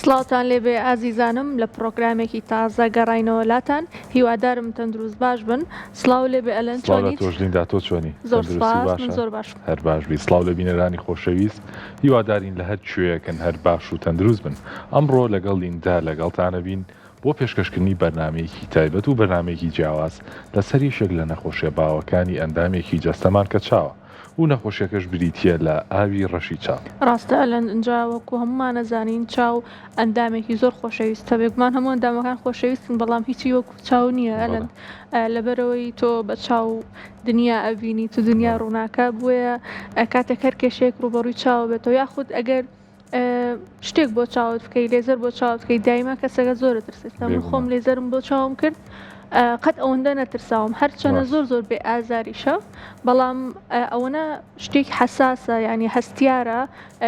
سڵاوتان لێبێ ئازیزانم لە پڕۆگرامێکی تازە گەڕاینەوە لاتان هیوادارم تەندروست باش بن سڵاو لێبێ ئەلەند سڵاو لە چۆنیت؟ تۆش لیندا تۆ چۆنی زۆر تەندروستی سپاس من باشە زۆر باشم. هەر باش بی سڵاو لە بینەرانی خۆشەویست هیوادارین لە هەر کوێیەکن هەر باش و تەندروست بن ئەمڕۆ لەگەڵ لیندا لەگەڵتانەبین بۆ پێشکەشکردنی بەرنامەیەکی تایبەت و بەرنامەیەکی جیاواز لەسەر یەکێک لە نەخۆشیە باوەکانی ئەندامێکی جەستەمان کە چاوە و نەخۆشیەکەش بریتیە لە ئاوی ڕەشی چاو. ڕاستە ئەلەند ئینجا وەکو هەموومان ئەزانین چاو ئەندامێکی زۆر خۆشەویستە بێگومان هەموو ئەندامەکان خۆشەویستن بەڵام هیچی وەکو چاو نییە بەڵێ. ئەلەند لەبەرئەوەی تۆ بە چاو دنیا ئەبینیت و دنیا بەڵێ. ڕووناکە بۆیە کاتێک هەر کێشەیەک ڕووبەڕووی چاوە بێتەوە یاخود ئەگەر شتێک بۆ چاوت بکەی لێزەر بۆ چاوت بکەی دایمە کەسەکە زۆر ترسێت لە من خۆم بێگومان. لێزەرم بۆ چاوم کرد قەت ئەوەندە نەترساوم هەرچەنە ڕاست. زۆر زۆر بێ ئازاریشە بەڵام ئەوەنە شتێک حەساسە ینی هەستیارە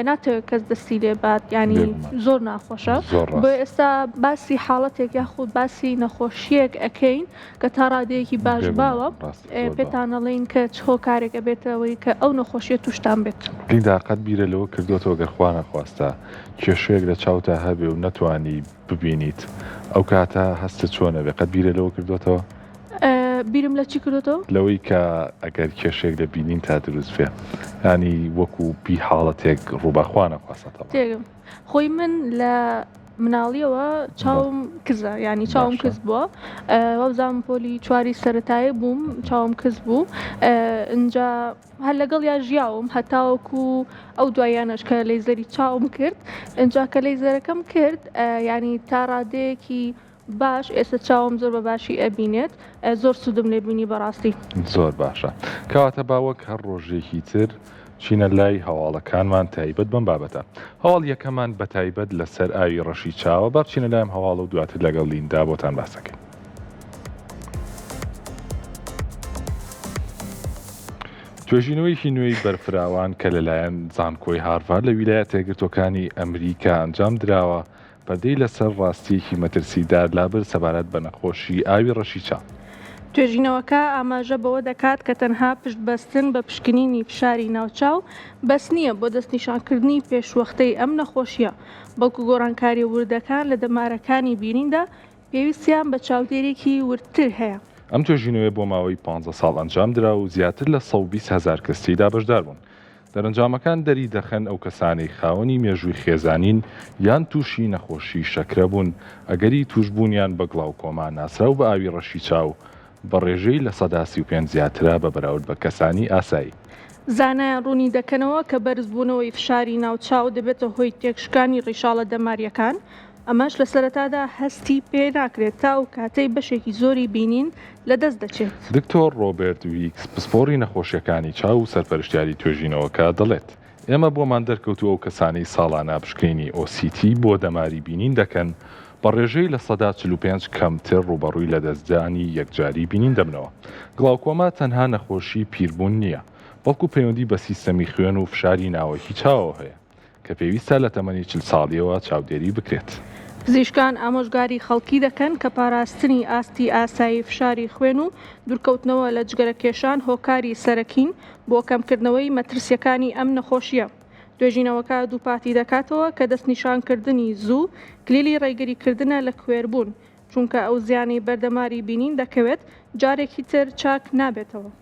ناتەوێت کەس دەستی لێ بات ینی بێگومان. زۆر ناخۆشە زۆر بۆ ڕاست. ئێستا باسی حاڵەتێک یاخود باسی نەخۆشیەک ئەکەین کە تا ڕادەیەکی باش بێگومان باوە ڕاستە زۆر باوە. پێتان ئەڵێین کە چ هۆکارێک ئەبێتە ئەوەی کە ئەو نەخۆشیە توشتان بێت. لیندا قەت بیرە لەوە کردۆتەوە گەر خوا نەخواستە کێشەیەک لە چاوتا هەبێ و نەتوانی ببینیت ئەو کاتە هەستت چۆن ئەبێ قەت بیرە لەوە کردۆتەوە؟ بیرم لە چی کردۆتەوە؟ لەوەی کە ئەگەر کێشەیەک لە بینینتا دروست بێ یانی وەکو بی حاڵەتێک ڕووبا خوا نەخواستە تەبعەن. تێگەم خۆی من لە مناڵیەوە چاوم کزە یانی چاوم کز بووە وابزانم پۆلی چواری سەتایی بووم چاوم کز بوو ئینجا هەر لەگەڵ یا ژیاوم هەتاوەکو ئەو دواییانەش کە لەیزەری چاوم کرد ئینجا کە لەیزەرەکەم کرد ینی تا ڕادەیەکی باش ئێستا چاوم زۆر بە باشی ئەبینێت زۆر سوودم لێ بینی بەڕاستی. زۆر باشە کەواتە با وەک هەر ڕۆژێکی تر بچینە لای هەواڵەکانمان تایبەت بەم بابەتە. هەواڵ یەکەمان بەتایبەت لەسەر ئاوی ڕەشی چاوە، با بچینە لای ئەم هەواڵە و دواتر لەگەڵ لیندا بۆتان باس دەکەین. توێژینەوەیەکی نوێی بەرفراوان کە لەلایەن زانکۆی هارڤارد لە ویلایەتە یەکگرتووەکانی ئەمریکا ئەنجام دراوە، پەردەی لەسەر ڕاستییەکی مەترسیدار لابرد سەبارەت بە نەخۆشی ئاوی ڕەشی چاو. توێژینەوەکە ئاماژە بەوە دەکات کە تەنها پشتبەستن بە پشکنینی فشاری ناو چاو بەس نییە بۆ دەستنیشانکردنی پێشوەختەی ئەم نەخۆشییە، بەڵکو گۆڕانکارییە وردەکان لە دەمارەکانی بینیندا پێویستیان بە چاودێریی وردتر هەیە. ئەم توێژینەوەیە بۆ ماوەی پانزە ساڵ ئەنجامدرا و زیاتر لە 120 هەزار کەس تێیدا بەشداربوون. دەرەنجامەکان دەریدەخەن ئەو کەسانەی خاوەنی مێژووی خێزانین یان تووشی نەخۆشی شەکرە بوون، ئەگەری تووشبوونیان بە گڵاوکۆما ناسراو بە ئاوی ڕەشی چاو بە ڕێژەی 35% زیاترە بە بەراورد بە کەسانی ئاسایی. زانایان ڕوونی دەکەنەوە کە بەرزبوونەوەی فشاری ناو چاو دەبێتە هۆی تێکشکانی ڕیشاڵە دەمارییەکان، ئەمەش لە سەرەتادا هەستی پێ ناکرێت تا ئەو کاتەی بەشێکی زۆری بینین لەدەست دەچێت. دکتۆر ڕۆبێرت ویکس، پسپۆڕی نەخۆشییەکانی چاو و سەرپەرشتیاری توێژینەوەکە دەڵێت، ئێمە بۆمان دەرکەوتووە ئەو کەسانەی ساڵانە پشکنینی OCT بۆ دەماری بینین دەکەن بە ڕێژەی 45% کەمتر ڕووبەڕووی لەدەستدانی یەکجاری بینین دەبنەوە. گڵاوکۆما تەنها نەخۆشی پیربوون نییە، بەڵکو پەیوەندی بە سیستەمی خوێن و فشاری ناوەکی چاوەوە هەیە. کە پێویستە لە تەمەنی 40 ساڵییەوە چاودێری بکرێت. پزیشکان ئامۆژگاری خەڵکی دەکەن کە پاراستنی ئاستی ئاسایی فشاری خوێن و دوورکەوتنەوە لە جگەرەکێشان هۆکاری سەرەکین بۆ کەمکردنەوەی مەترسییەکانی ئەم نەخۆشییە. توێژینەوەکە دووپاتی دەکاتەوە کە دەستنیشانکردنی زوو کلیلی ڕێگریکردنە لە کوێربوون، چونکە ئەو زیانەی بەر دەماری بینین دەکەوێت جارێکی تر چاک نابێتەوە.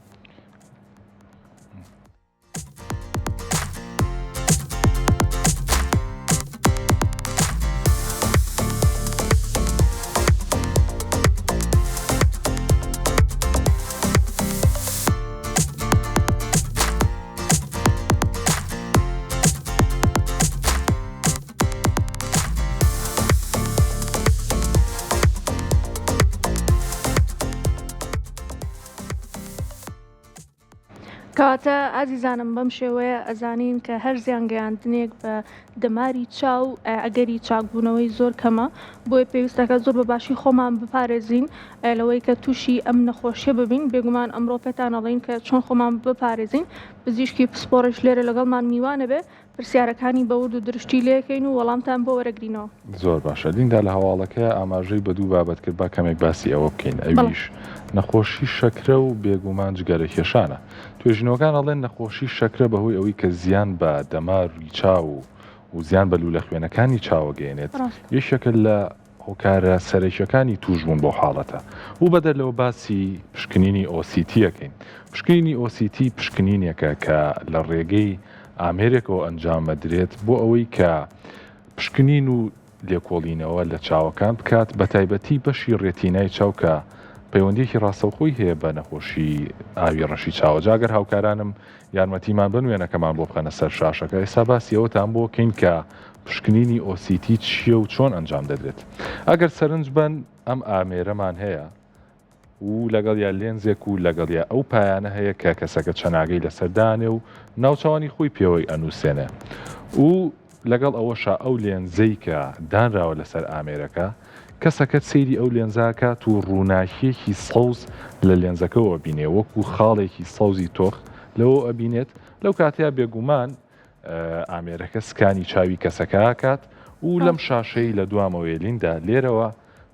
کەواتە ئازیزانم بەم شێوەیە ئەزانین کە هەر زیان گەیاندنێک بە دەماری چاو ئەگەری چاکبوونەوەی زۆر کەمە بۆیە پێویستەکە زۆر بە باشی خۆمان بپارێزین لەوەی کە تووشی ئەم نەخۆشیە ببین بێگومان ئەمڕۆ پێتان ئەڵێین کە چۆن خۆمان بپارێزین پزیشکی پسپۆڕیش لێرە لەگەڵمان میوانە بێ پرسیارەکانی بە ورد و درشتی لێکەین و وەڵامتان بۆ وەرەگرینەوە. زۆر باشە لیندا لە هەواڵەکەیا ئاماژەی بە دوو بابەت کرد با کەمێک باسی ئەوە بکەین ئەویش نەخۆشی شەکرە و بێگومان جگەرە کێشانە توێژینەوەکان ئەڵێن نەخۆشی شەکرە بەهۆی ئەوەی کە زیان بە دەماری چاو و. و زیان بە لوولە خوێنەکانی چاو ئەگەیەنێت، یەکێکە لە هۆکارە سەرەکیەکانی تووشبوون بەو حاڵەتە و بەدەر لەوە باسی پشکنینی OCT ئەکەین. پشکنینی OCT پشکنینێکە کە لە ڕێگەی ئامێرێکەوە ئەنجام ئەدرێت بۆ ئەوەی کە پشکنین و لێکۆڵینەوە لە چاوەکان بکات بەتایبەتی بەشی ڕێتینای چاو کە پەیوەندیەکی ڕاستەوخۆی هەیە بە نەخۆشی ئاوی ڕەشی چاوە جا گەر هاوکارانم یارمەتیمان بەن وێنەکەمان بۆ بخەنە سەر شاشەکە ئێستا باسی ئەوەتان بۆ کەین کە پشکنینی OCT چییە و چۆن ئەنجام دەدرێت ئەگەر سەرنج بەن ئەم ئامێرەمان هەیە و لەگەڵیا لێنزێک و لەگەڵیا ئەو پایانە هەیە کە کەسەکە چەناگەی لەسەر دانێ و ناوچەوانی خۆی پێوەی ئەنووسێنێ و لەگەڵ ئەوەشا ئەو لێنزەی کە دانراوە لەسەر ئامێرەکە کەسەکە سەیری ئەو لێنزە ئەکات و ڕووناکییەکی سەوز لە لێنزەکەوە ئەبینێ وەکو خاڵێکی سەوزی تۆخ لەوەوە ئەبینێت لەو کاتەیا بێگومان ئامێرەکە سکانی چاوی کەسەکە ئەکات و لەم شاشەی لە دوامەوەیە لیندا لێرەوە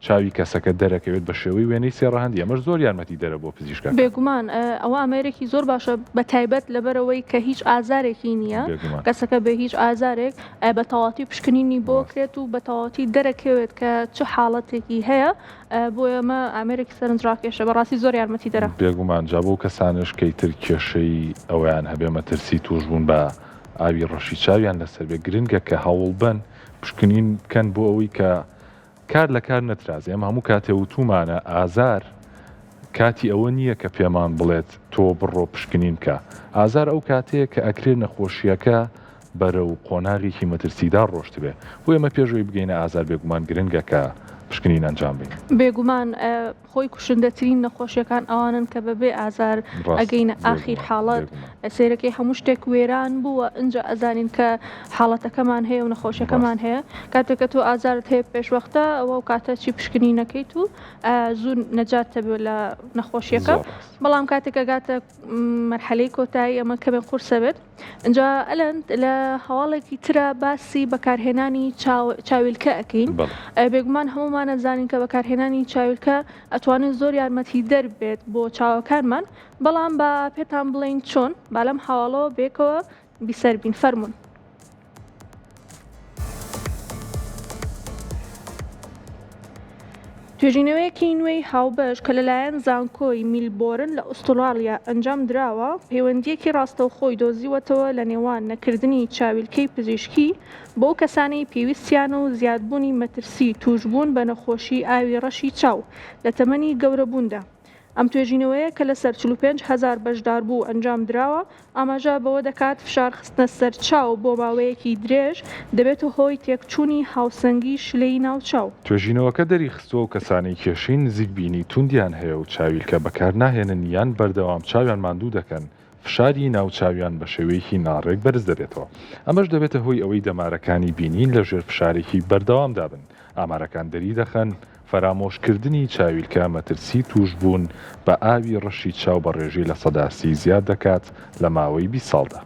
چاوی کەسەکە دەرەکەوێت بە شێوەی وێنەی سێ ڕەهەندی ئەمەش زۆر یارمەتی دەرە بۆ پزیشکەکان. بێگومان ئەوە ئامێرێکی زۆر باشە بە تایبەت لەبەرئەوەی کە هیچ ئازارێکی نییە بێگومان. کەسەکە بێ هیچ ئازارێک بە تەواوەتی پشکنینی بۆ ڕاستە. کرێت و بە تەواوەتی دەرەکەوێت کە چ حاڵەتێکی هەیە بۆیە ئەمە ئامێرێکی سەرنجڕاکێشە بەڕاستی زۆر یارمەتیدەرە. بێگومان جا بۆ کەسانەش کە ئیتر کێشەی ئەوەیان هەبێ مەترسی توشبوون بە ئاوی ڕەشی چاویان لەسەر بێ گرنگە کە هەوڵبەن پشکنین بکەن بۆ ئەوەی کە کار لە کار نەترازێ، ئێمە هەموو کاتێ وتوومانە ئازار کاتی ئەوە نییە کە پێمان بڵێت تۆ بڕۆ پشکنین بکە، ئازار ئەو کاتەیە کە ئەکرێ نەخۆشییەکە بەرەو قۆناغێکی مەترسیدار ڕۆشتبێ، بۆ ئێمە پێش ئەوەی بگەینە ئازار بێگومان گرنگە کە پشکنین ئەنجام بەین. بێگومان خۆی کوشندەترین نەخۆشیەکان ئەوانەن کە بەبێ ئازار ئەگەینە ئاخیر حاڵەت سەیرەکەی هەموو شتێک وێران بووە ئینجا ئەزانین کە حاڵەتەکەمان هەیە و نەخۆشیەکەمان هەیە کاتێک کە تۆ ئازارت هەیە پێشوەختە ئەوە و کاتە چی پشکنی نەکەیت و زوو نەجات تەبێت لە نەخۆشیەکە بەڵام کاتێک ئەگاتە مەرحەلەی کۆتایی ئەمە کەمێک قورسە بێت. ئینجا ئەلەند لە هەواڵێکی ترا باسی بەکارهێنانی چاویلکە ئەکەین بێگومان هەموومان ئەزانین کە بەکارهێنانی چاویلکە ئەتوانێت زۆر یارمەتیدەر بێت بۆ چاوەکانمان بەڵام با پێتان بڵێین چۆن با لەم هەواڵەوە بێکەوە بیسەر بین فەرمونون. توێژینەوەیەکی نوێی هاوبەش کە لەلایەن زانکۆی میلبۆرن لە ئوستوڕاڵیا ئەنجام دراوە، پەیوەندییەکی ڕاستەوخۆی دۆزیوەتەوە لە نێوان نەکردنی چاویلکەی پزیشکی بۆ کەسانی پێویستیان و زیادبوونی مەترسی تووشبوون بە نەخۆشی ئاوی ڕەشی چاو لە تەمەنی گەورەبووندا. ئەم توێژینەوەیە کە لەسەر 45 هەزار بەشداربوو ئەنجام دراوە، ئاماژە بەوە دەکات فشار خستنە سەر چاو بۆ ماوەیەکی درێژ دەبێتە هۆی تێکچوونی هاوسەنگی شلەی ناو چاو. توێژینەوەکە دەریخستووە ئەو کەسانەی کێشەی نزیک بینی توندیان هەیە و چاویلکە بەکارناهێنن یان بەردەوام چاویان ماندوو دەکەن، فشاری ناو چاویان بە شێوەیەکی ناڕێک بەرز دەبێتەوە، ئەمەش دەبێتە هۆی ئەوەی دەمارەکانی بینین لە ژێر فشارێکی بەردەوامدا بن، ئامارەکان دەریدەخەن فەرامۆشکردنی چاویلکە مەترسی تووشبوون بە ئاوی ڕەشی چاو بە ڕێژەی 30% زیاد دەکات لە ماوەی 20 ساڵدا.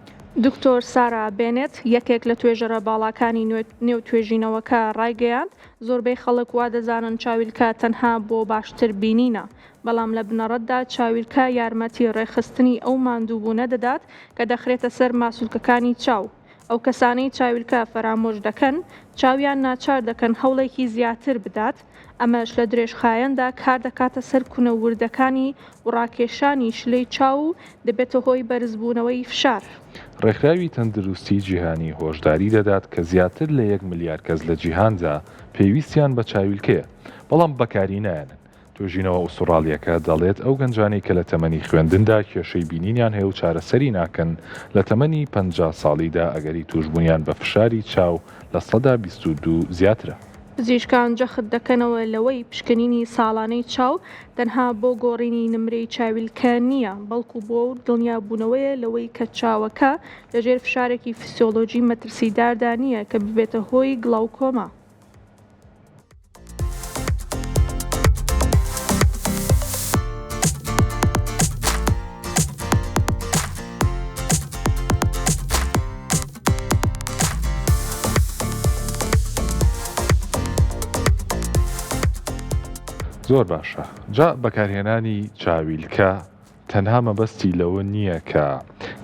دکتۆر سارا بێنێت، یەکێک لە توێژەرە باڵاکانی نێو توێژینەوەکە ڕایگەیاند، زۆربەی خەڵک وادەزانن چاویلکە تەنها بۆ باشتر بینینە، بەڵام لە بنەڕەتدا چاویلکە یارمەتی ڕێکخستنی ئەو ماندووبوونە دەدات کە دەخرێتە سەر ماسولکەکانی چاو. ئەو کەسانەی چاویلکە فەرامۆش دەکەن، چاویان ناچار دەکەن هەوڵێکی زیاتر بدات، ئەمەش لە درێژخایەندا کاردەکاتە سەر کونە وردەکانی و ڕاکێشانی شلەی چاو و دەبێتە هۆی بەرزبوونەوەی فشار. ڕێکخراوی تەندروستی جیهانی هۆشداری دەدات کە زیاتر لە یەک ملیار کەس لە جیهاندا پێویستیان بە چاویلکەیە، بەڵام بەکاری نایەنن. توێژینەوە ئوستوڕاڵییەکە دەڵێت، ئەو گەنجانەی کە لە تەمەنی خوێندندا کێشەی بینینیان هەیە و چارەسەری ناکەن، لە تەمەنی 50 ساڵیدا ئەگەری تووشبوونیان بە فشاری چاو 22% زیاترە. پزیشکان جەخت دەکەنەوە لەوەی پشکنینی ساڵانەی چاو تەنها بۆ گۆڕینی نمرەی چاویلکە نییە، بەڵکو بۆ دڵنیابوونەوەیە لەوەی کە چاوەکە لەژێر فشارێکی فسیۆلۆجی مەترسیداردا نییە کە ببێتە هۆی گلاوکۆما. زۆر باشە جا بەکارهێنانی چاویلکە تەنها مەبەستی لەوە نییە کە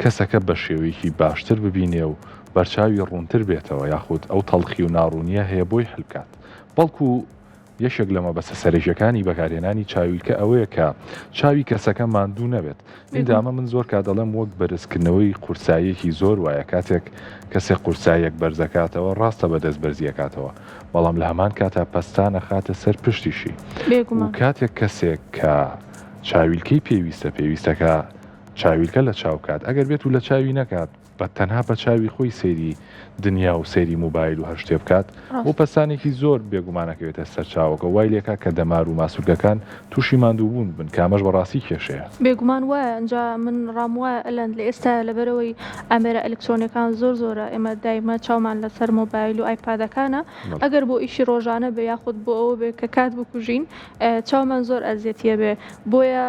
کەسەکە بە شێوەیەکی باشتر ببینێ و بەرچاوی ڕوونتر بێتەوە یاخود ئەو تەڵخی و ناڕوونییە هەیە بۆی حل بکات بەڵکو یەکێک لە مەبەستە سەرەکیەکانی بەکارهێنانی چاویلکە ئەوەیە کە چاوی کەسەکە ماندوو نەبێت. لیندا ئەمە من زۆر کات دەڵێم وەک بەرزکردنەوەی قورساییەکی زۆر وایە کاتێک کەسێک قورساییەک بەرزەکاتەوە ڕاستە بە دەست بەرزی ئەکاتەوە بەڵام لە هەمان کاتا پەستان ئەخاتە سەر پشتیشی و بێگومان. کاتێک کەسێک کە چاویلکەی پێویستە پێویستە کە چاویلکە لە چاو کات ئەگەر بێت و لە چاوی نەکات بە تەنها بە چاوی خۆی سەیری دنیا و سەیری موبایل و هەر شتێ بکات بۆ ڕاستە. پەستانێکی زۆر بێگومان ئەکەوێتە سەر چاوەکە وای لێکا کە دەمار و ماسولکەکان توشی ماندووبوون بن کە ئەمەش بەڕاستی کێشەیە. بێگومان وایە ئینجا من ڕام وایە ئەلەند لە ئێستایا لەبەرئەوەی ئامێرە ئەلکترۆنیەکان زۆر زۆرە ئێمە دایمە چاومان لەسەر مۆبایل و ئایپادەکانە بەڵێ. ئەگەر بۆ ئیشی ڕۆژانە بێ یاخود بۆ ئەوە بێ کە کات بکوژین چاومان زۆر ئەزیەتی ئەبێ بۆیە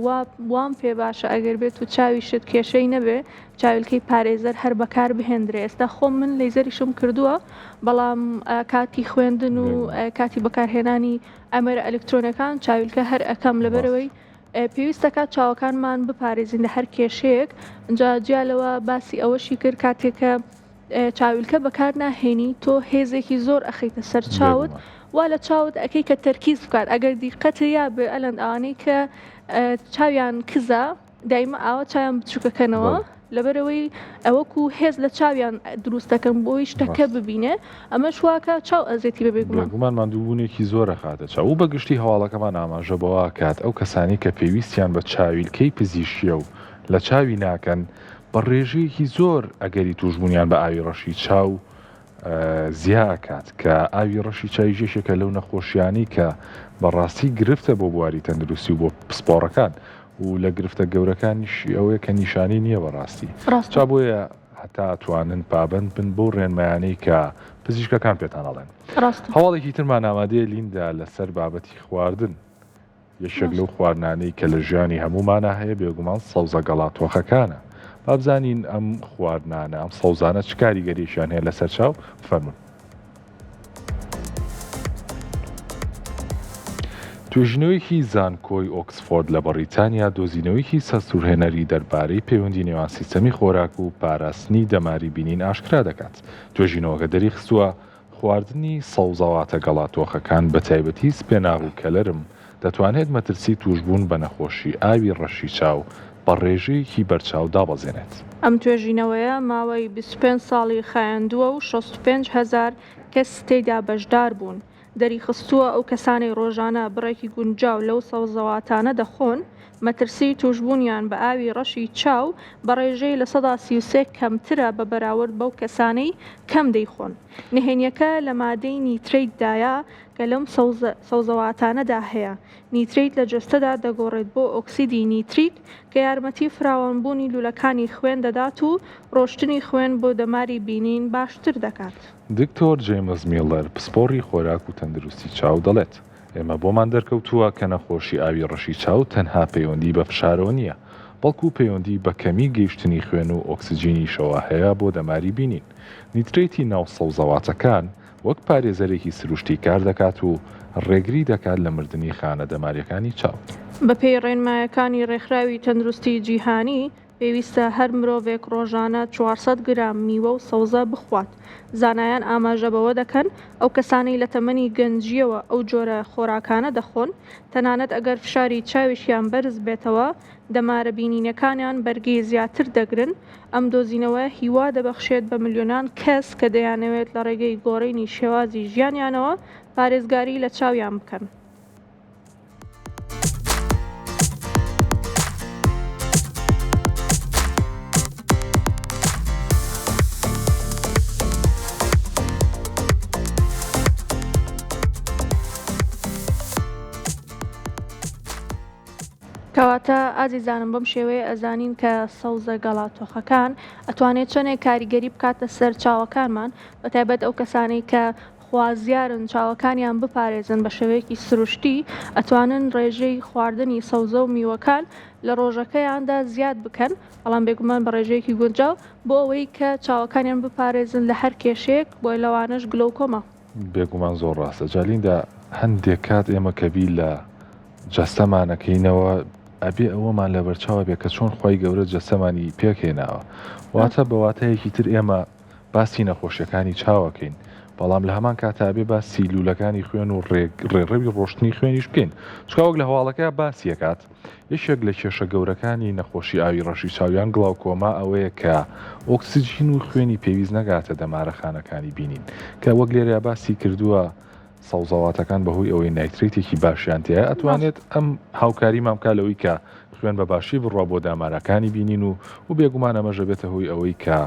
وا وام پێ باشە ئەگەر بێت و چاویشت کێشەی نەبێ چاویلکەی پارێزەر هەر بەکار بهێندرێ ئێستا خۆم من لەیزەریشم کردووە بەڵام کاتی خوێندن و کاتی بەکارهێنانی ئامێرە ئەلکترۆنەکان چاویلکە هەر ئەکەم لەبەرەوەی پێویستەکات چاوەکانمان بپارێزین لە هەر کێشەیەک جا جیا لەوە باسی ئەوەشی کرد کاتێکە چاویلکە بەکار ناهێنی تۆ هێزێکی زۆر ئەخەیتە سەر چاوت وا لە چاوت ئەکەی کە تەرکیز بکات ئەگەر دیقەت یا بێ ئەلەند ئەوانەی کە چاویان کزە دایمە ئاوا چاویان بچووکەکەنەوە لەبەرەوەی ئەوەکو هێز لە چاویان دروست دەکەن بۆی شتەکە ببینێ ئەمەش واکە چاو ئەزێتی بە بێگومان. بێگومان ماندووبوونێکی زۆر ئەخاتە چاو و بە گشتی هەواڵەکەمان ئاماژە بەوە ئەکات ئەو کەسانەی کە پێویستیان بە چاویلکەی پزیشکیە و لە چاوی ناکەن بە ڕێژەیەکی زۆر ئەگەری تووشبوونیان بە ئاوی ڕەشی چاو زیا ئەکات کە ئاوی ڕەشی چاویش یەکێکە لەو نەخۆشیانەی کە بەڕاستی گرفتە بۆ بواری تەندروستی و بۆ پسپۆڕەکان و لە گرفتە گەورەکانیشی ئەوەیە کە نیشانەی نییە بەڕاستی ڕاستە. جا بۆیە هەتا ئەتوانن پابەند بن بەو ڕێنمایانەی کە پزیشکەکان پێتان ئەڵێن. ڕاستە. هەواڵێکی ترمان ئامادەیە لیندا لەسەر بابەتی خواردن. یەکێک لەو خواردنانەی کە لە ژیانی هەموومانا هەیە بێگومان سەوزە گەڵا تۆخەکانە. با بزانین ئەم خواردنانە، ئەم سەوزانە چ کاریگەریەکیان هەیە لەسەر چاو؟ فەرموون. توێژینەوەیەکی زانکۆی ئۆکسفۆرد لە بەڕیتانیا دۆزینەوەیەکی سەرسوڕهێنەری دەربارەی پەیوەندی نێوان سیستەمی خۆراک و پاراستنی دەماری بینین ئاشکرا دەکات. توێژینەوەکە دەریخستووە، خواردنی سەوزەواتە گەڵا تۆخەکان بەتایبەتی سپێناغ و کەلەرم دەتوانێت مەترسی تووشبوون بە نەخۆشی ئاوی ڕەشی چاو بە ڕێژەیەکی بەرچاو دابەزێنێت. ئەم توێژینەوەیە ماوەی 25 ساڵی خایاندووە و 65,000 کەس تێیدا بەشدار بوون. دەریخستووە ئەو کەسانەی ڕۆژانە بڕێکی گونجاو لەو سەوزەواتانە دەخۆن، مەترسیی تووشبوونیان بە ئاوی ڕەشی چاو بە ڕێژەی 33% کەمترە بە بەراورد بەو کەسانەی کەم دەیخۆن. نهێنییەکە لە مادەی نیترەیتدایە کە لەم سەوزەواتانەدا هەیە. نیترەیت لە جەستەدا دەگۆڕێت بۆ ئۆکسیدی نیتریک کە یارمەتی فراوانبوونی لوولەکانی خوێن دەدات و ڕۆشتنی خوێن بۆ دەماری بینین باشتر دەکات. دکتۆر جەیمس میڵەر، پسپۆڕی خۆراک و تەندروستی چاو دەڵێت، ئێمە بۆمان دەرکەوتووە کە نەخۆشی ئاوی ڕەشی چاو تەنها پەیوەندی بە فشارەوە نییە، بەڵکو پەیوەندی بە کەمی گەیشتنی خوێن و ئۆکسجینیشەوە هەیە بۆ دەماری بینین. نیترەیتی ناو سەوزەواتەکان وەک پارێزەرێکی سروشتی کاردەکات و ڕێگری دەکات لە مردنی خانە دەمارییەکانی چاو. بەپێی ڕێنمایەکانی ڕێکخراوی تەندروستی جیهانی، پێویستە هەر مرۆڤێک ڕۆژانە 400 گرام میوە و سەوزە بخوات. زانایان ئاماژە بەوە دەکەن، ئەو کەسانەی لە تەمەنی گەنجییەوە ئەو جۆرە خۆراکانە دەخۆن، تەنانەت ئەگەر فشاری چاویشیان بەرز بێتەوە، دەمارە بینینەکانیان بەرگەی زیاتر دەگرن. ئەم دۆزینەوەیە هیوا دەبەخشێت بە ملیۆنان کەس کە دەیانەوێت لە ڕێگەی گۆڕینی شێوازی ژیانیانەوە پارێزگاری لە چاویان بکەن. کەواتە ئازیزانم بەم شێوەیە ئەزانین کە سەوزە گەڵا تۆخەکان ئەتوانێت چەندێک کاریگەری بکاتە سەر چاوەکانمان بەتایبەت ئەو کەسانەی کە خوازیارن چاوەکانیان بپارێزن بە شێوەیەکی سروشتی ئەتوانن ڕێژەی خواردنی سەوزە و میوەکان لە ڕۆژەکەیاندا زیاد بکەن بەڵام بێگومان بە ڕێژەیەکی گونجاو بۆ ئەوەی کە چاوەکانیان بپارێزن لە هەر کێشەیەک بۆیە لەوانەش گلۆکۆما. بێگومان زۆر ڕاستە جا لیندا هەندێک کات ئێمە کە بیر لە جەستەمان ئەکەینەوە ئەبێ ئەوەمان لەبەرچاو بێ کە چۆن خوای گەورە جەستەمانی پێک هێناوە واتە بە واتایەکی تر ئێمە. باسی نەخۆشیەکانی چاو ئەکەین بەڵام لە هەمان کاتا ئەبێ باسی لوولەکانی خوێن و ڕێڕەوی ڕۆشتنی خوێنیش بکەین چونکە وەک لە هەواڵەکەیا باسی ئەکات یەکێک لە کێشە گەورەکانی نەخۆشی ئاوی ڕەشی چاو یان گڵاوکۆما ئەوەیە کە ئۆکسجین و خوێنی پێویست نەگاتە دەمارەخانەکانی بینین کە وەک لێرەیا باسی کردووە سەوزەواتەکان بەهۆی ئەوەی نایترەیتێکی باشیان تیایە ئەتوانێت ئەم هاوکاریمان بکات لەوەی کە خوێن بە باشی بڕوا بۆ داماراکانی بینین و و بێگومان ئەمەش ئەبێتە هۆی ئەوەی کە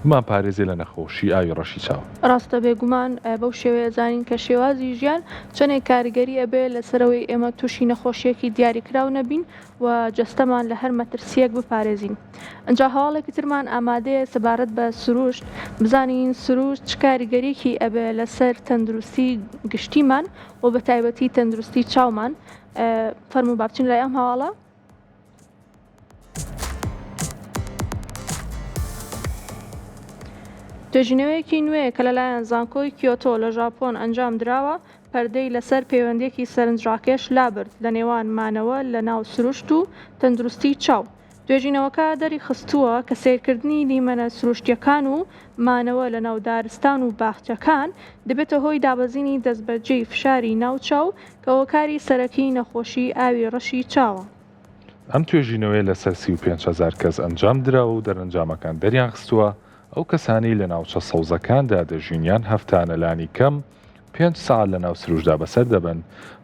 بمان پارێزێ لە نەخۆشی ئاوی ڕەشی چاو. ڕاستە بێگومان بەو شێوەیە زانین کە شێوازی ژیان چەنێک کاریگەری ئەبێ لەسەر ئەوەی ئێمە توشی نەخۆشیەکی دیاریکراو نەبین و جەستەمان لە هەر مەترسیەک بپارێزین. ئنجا هەواڵێکی ترمان ئامادەیە سەبارەت بە سروشت، بزانین سروشت چ کاریگەریەکی ئەبێ لەسەر تەندروستی گشتیمان و بە تایبەتی تەندروستی چاومان. فەرموو با بچین لای ئەم هەواڵە. توێژینەوەیەکی نوێ کە لەلایەن زانکۆی کیۆتۆ لە ژاپۆن ئەنجام دراوە، پەردەی لەسەر پەیوەندییەکی سەرنجڕاکێش لابرد لە نێوان مانەوە لە ناو سروشت و تەندروستی چاو. توێژینەوەکە دەریخستووە کە سەیرکردنی دیمەنە سروشتییەکان و مانەوە لە ناو دارستان و باخچەکان دەبێتە هۆی دابەزینی دەستبەجێی فشاری ناو چاو کە هۆکاری سەرەکیی نەخۆشیی ئاوی ڕەشی چاوە. ئەم توێژینەوەیە لەسەر 35 هەزار کەس ئەنجام دراوە و دەرەنجامەکان دەریانخستووە ئەو کەسانەی لە ناوچە سەوزەکاندا دەژین یان هەفتانە لانیکەم پێنج سەعات لەناو سروشتدا بەسەر دەبەن،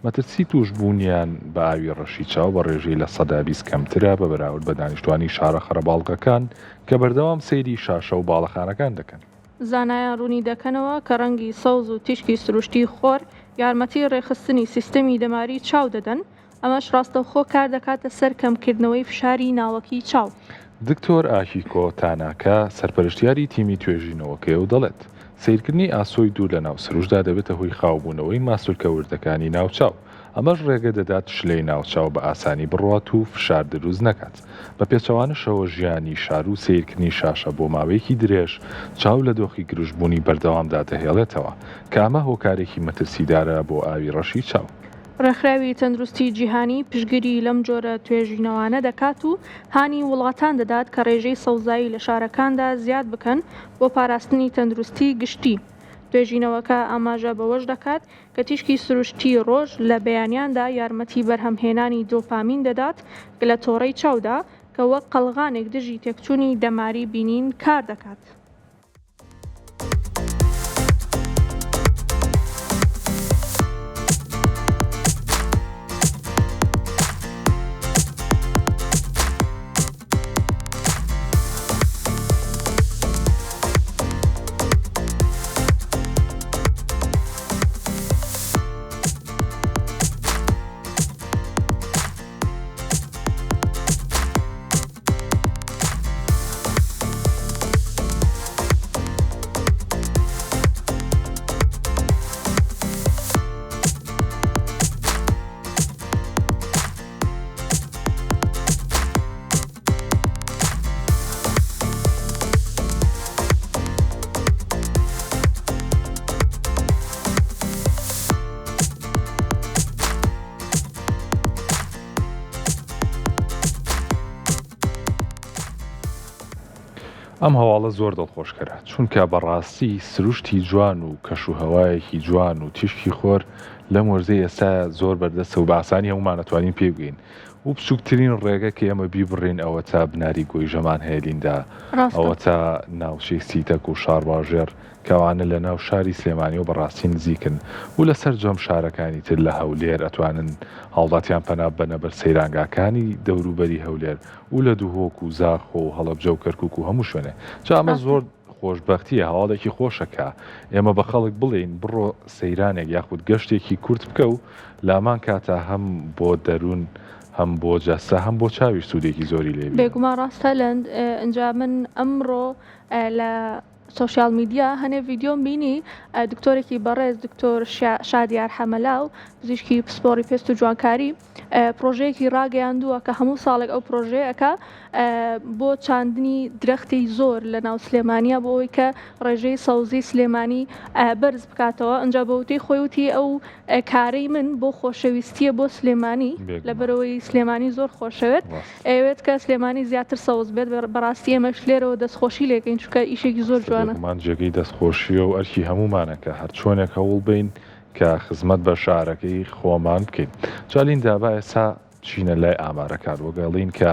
مەترسی تووشبوونیان بە ئاوی ڕەشی چاو بە ڕێژەی 20% کەمترە بە بەراورد بە دانیشتوانی شارە خەرەباڵغەکان کە بەردەوام سەیری شاشە و باڵەخانەکان دەکەن. زانایان ڕوونی دەکەنەوە کە ڕەنگی سەوز و تیشکی سروشتی خۆر یارمەتی ڕێکخستنی سیستەمی دەماری چاو دەدەن، ئەمەش ڕاستەوخۆ کاردەکاتە سەر کەمکردنەوەی فشاری ناوەکی چاو. دکتۆر ئاکیکۆ تاناکا سەرپەرشتیاری تیمی توێژینەوەکەیە و دەڵێت، سەیرکردنی ئاسۆی دوور لەناو سروشتدا دەبێتە هۆی خاوبوونەوەی ماسولکە وردەکانی ناو چاو، ئەمەش ڕێگە دەدات شلەی ناو چاو بە ئاسانی بڕوات و فشار دروست نەکات. بە پێچەوانەشەوە ژیانی شار و سەیرکردنی شاشە بۆ ماوەیەکی درێژ چاو لە دۆخی گرژبوونی بەردەوامدا دەهێڵێتەوە، کە ئەمە هۆکارێکی مەترسیدارە بۆ ئاوی ڕەشی چاو. ڕێکخراوی تەندروستی جیهانی پشتگیری لەم جۆرە توێژینەوانە دەکات و هانی وڵاتان دەدات کە ڕێژەی سەوزایی لە شارەکاندا زیاد بکەن بۆ پاراستنی تەندروستی گشتی. توێژینەوەکە ئاماژە بەوەش دەکات کە تیشکی سروشتی ڕۆژ لە بەیانیاندا یارمەتی بەرهەمهێنانی دۆپامین دەدات لە تۆڕەی چاودا کە وەک قەڵغانێک دژی تێکچوونی دەماری بینین کار دەکات. ئەم هەواڵە زۆر دڵخۆشکەرە، چونکە بەڕاستی سروشتی جوان و کەش و هەوایەکی جوان و تیشکی خۆر لەم وەرزەی ئێستایا زۆر بەردەستە و بە ئاسانی هەموومان ئەتوانین پێی بگەین و بچووکترین ڕێگە کە ئێمە بیبڕین ئەوەتا بناری گۆیژەمان هەیە لیندا، ڕاستە. ئەوەتا ناوچەی سیتەک و شارباژێڕ کە ئەوانە لە ناو شاری سلێمانیەوە بە ڕاستی نزیکن و لە سەرجەم شارەکانی تر لە هەولێر ئەتوانن هاوڵاتیان پەنا ببەنە بەر سەیرانگاکانی دەوروبەری هەولێر و لە دهۆک و زاخۆ و هەڵەبجە و کەرکوک و هەموو شوێنێ جا ئەمە ڕاستە. زۆر خۆشبەختیە هەواڵێکی خۆشە کە ئێمە بە خەڵک بڵێین بڕۆ سەیرانێک یاخود گەشتێکی کورت بکە و لامان کاتا هەم بۆ دەروون هەم بۆ جەستە هەم بۆ چاویش سوودێکی زۆری لێ بینن. بێگومان ڕاستە لەند ئنجا من ئەمڕۆ لە سۆشیال میدیا هەنێ ڤیدیۆم بینی دکتۆرێکی بەڕێز دکتۆر شادیار حەمەلاو پزیشکی پسپۆڕی پێست و جوانکاری. پرۆژەیەکی ڕاگەیاندووە کە هەموو ساڵێک ئەو پرۆژەیە ئەکا بۆ چاندنی درەختی زۆر لە ناو سلێمانیا بۆ ئەوەی کە ڕێژەی سەوزی سلێمانی بەرز بکاتەوە ئەجا بە وتەی خۆی وتی ئەو کارەی من بۆ خۆشەویستیە بۆ سلێمانی لەبەرەوەی سلێمانی زۆر خۆشەوێت ئەیەوێت کە سلێمانی زیاتر سەوز بێت بەڕاستی ئێمەش لێرەوە دەستخۆشی لێکەین چونکە ئیشێکی زۆر جوانە. بێگومان جێگەی دەستخۆشیە و ئەرکی هەموومانە کە هەرچۆنێک هەوڵ بەین کە خزمەت بە شارەکەی خۆمان بکەین. جا لیندا با ئێستا بچینە لای ئامارەکان وەک ئەڵێین کە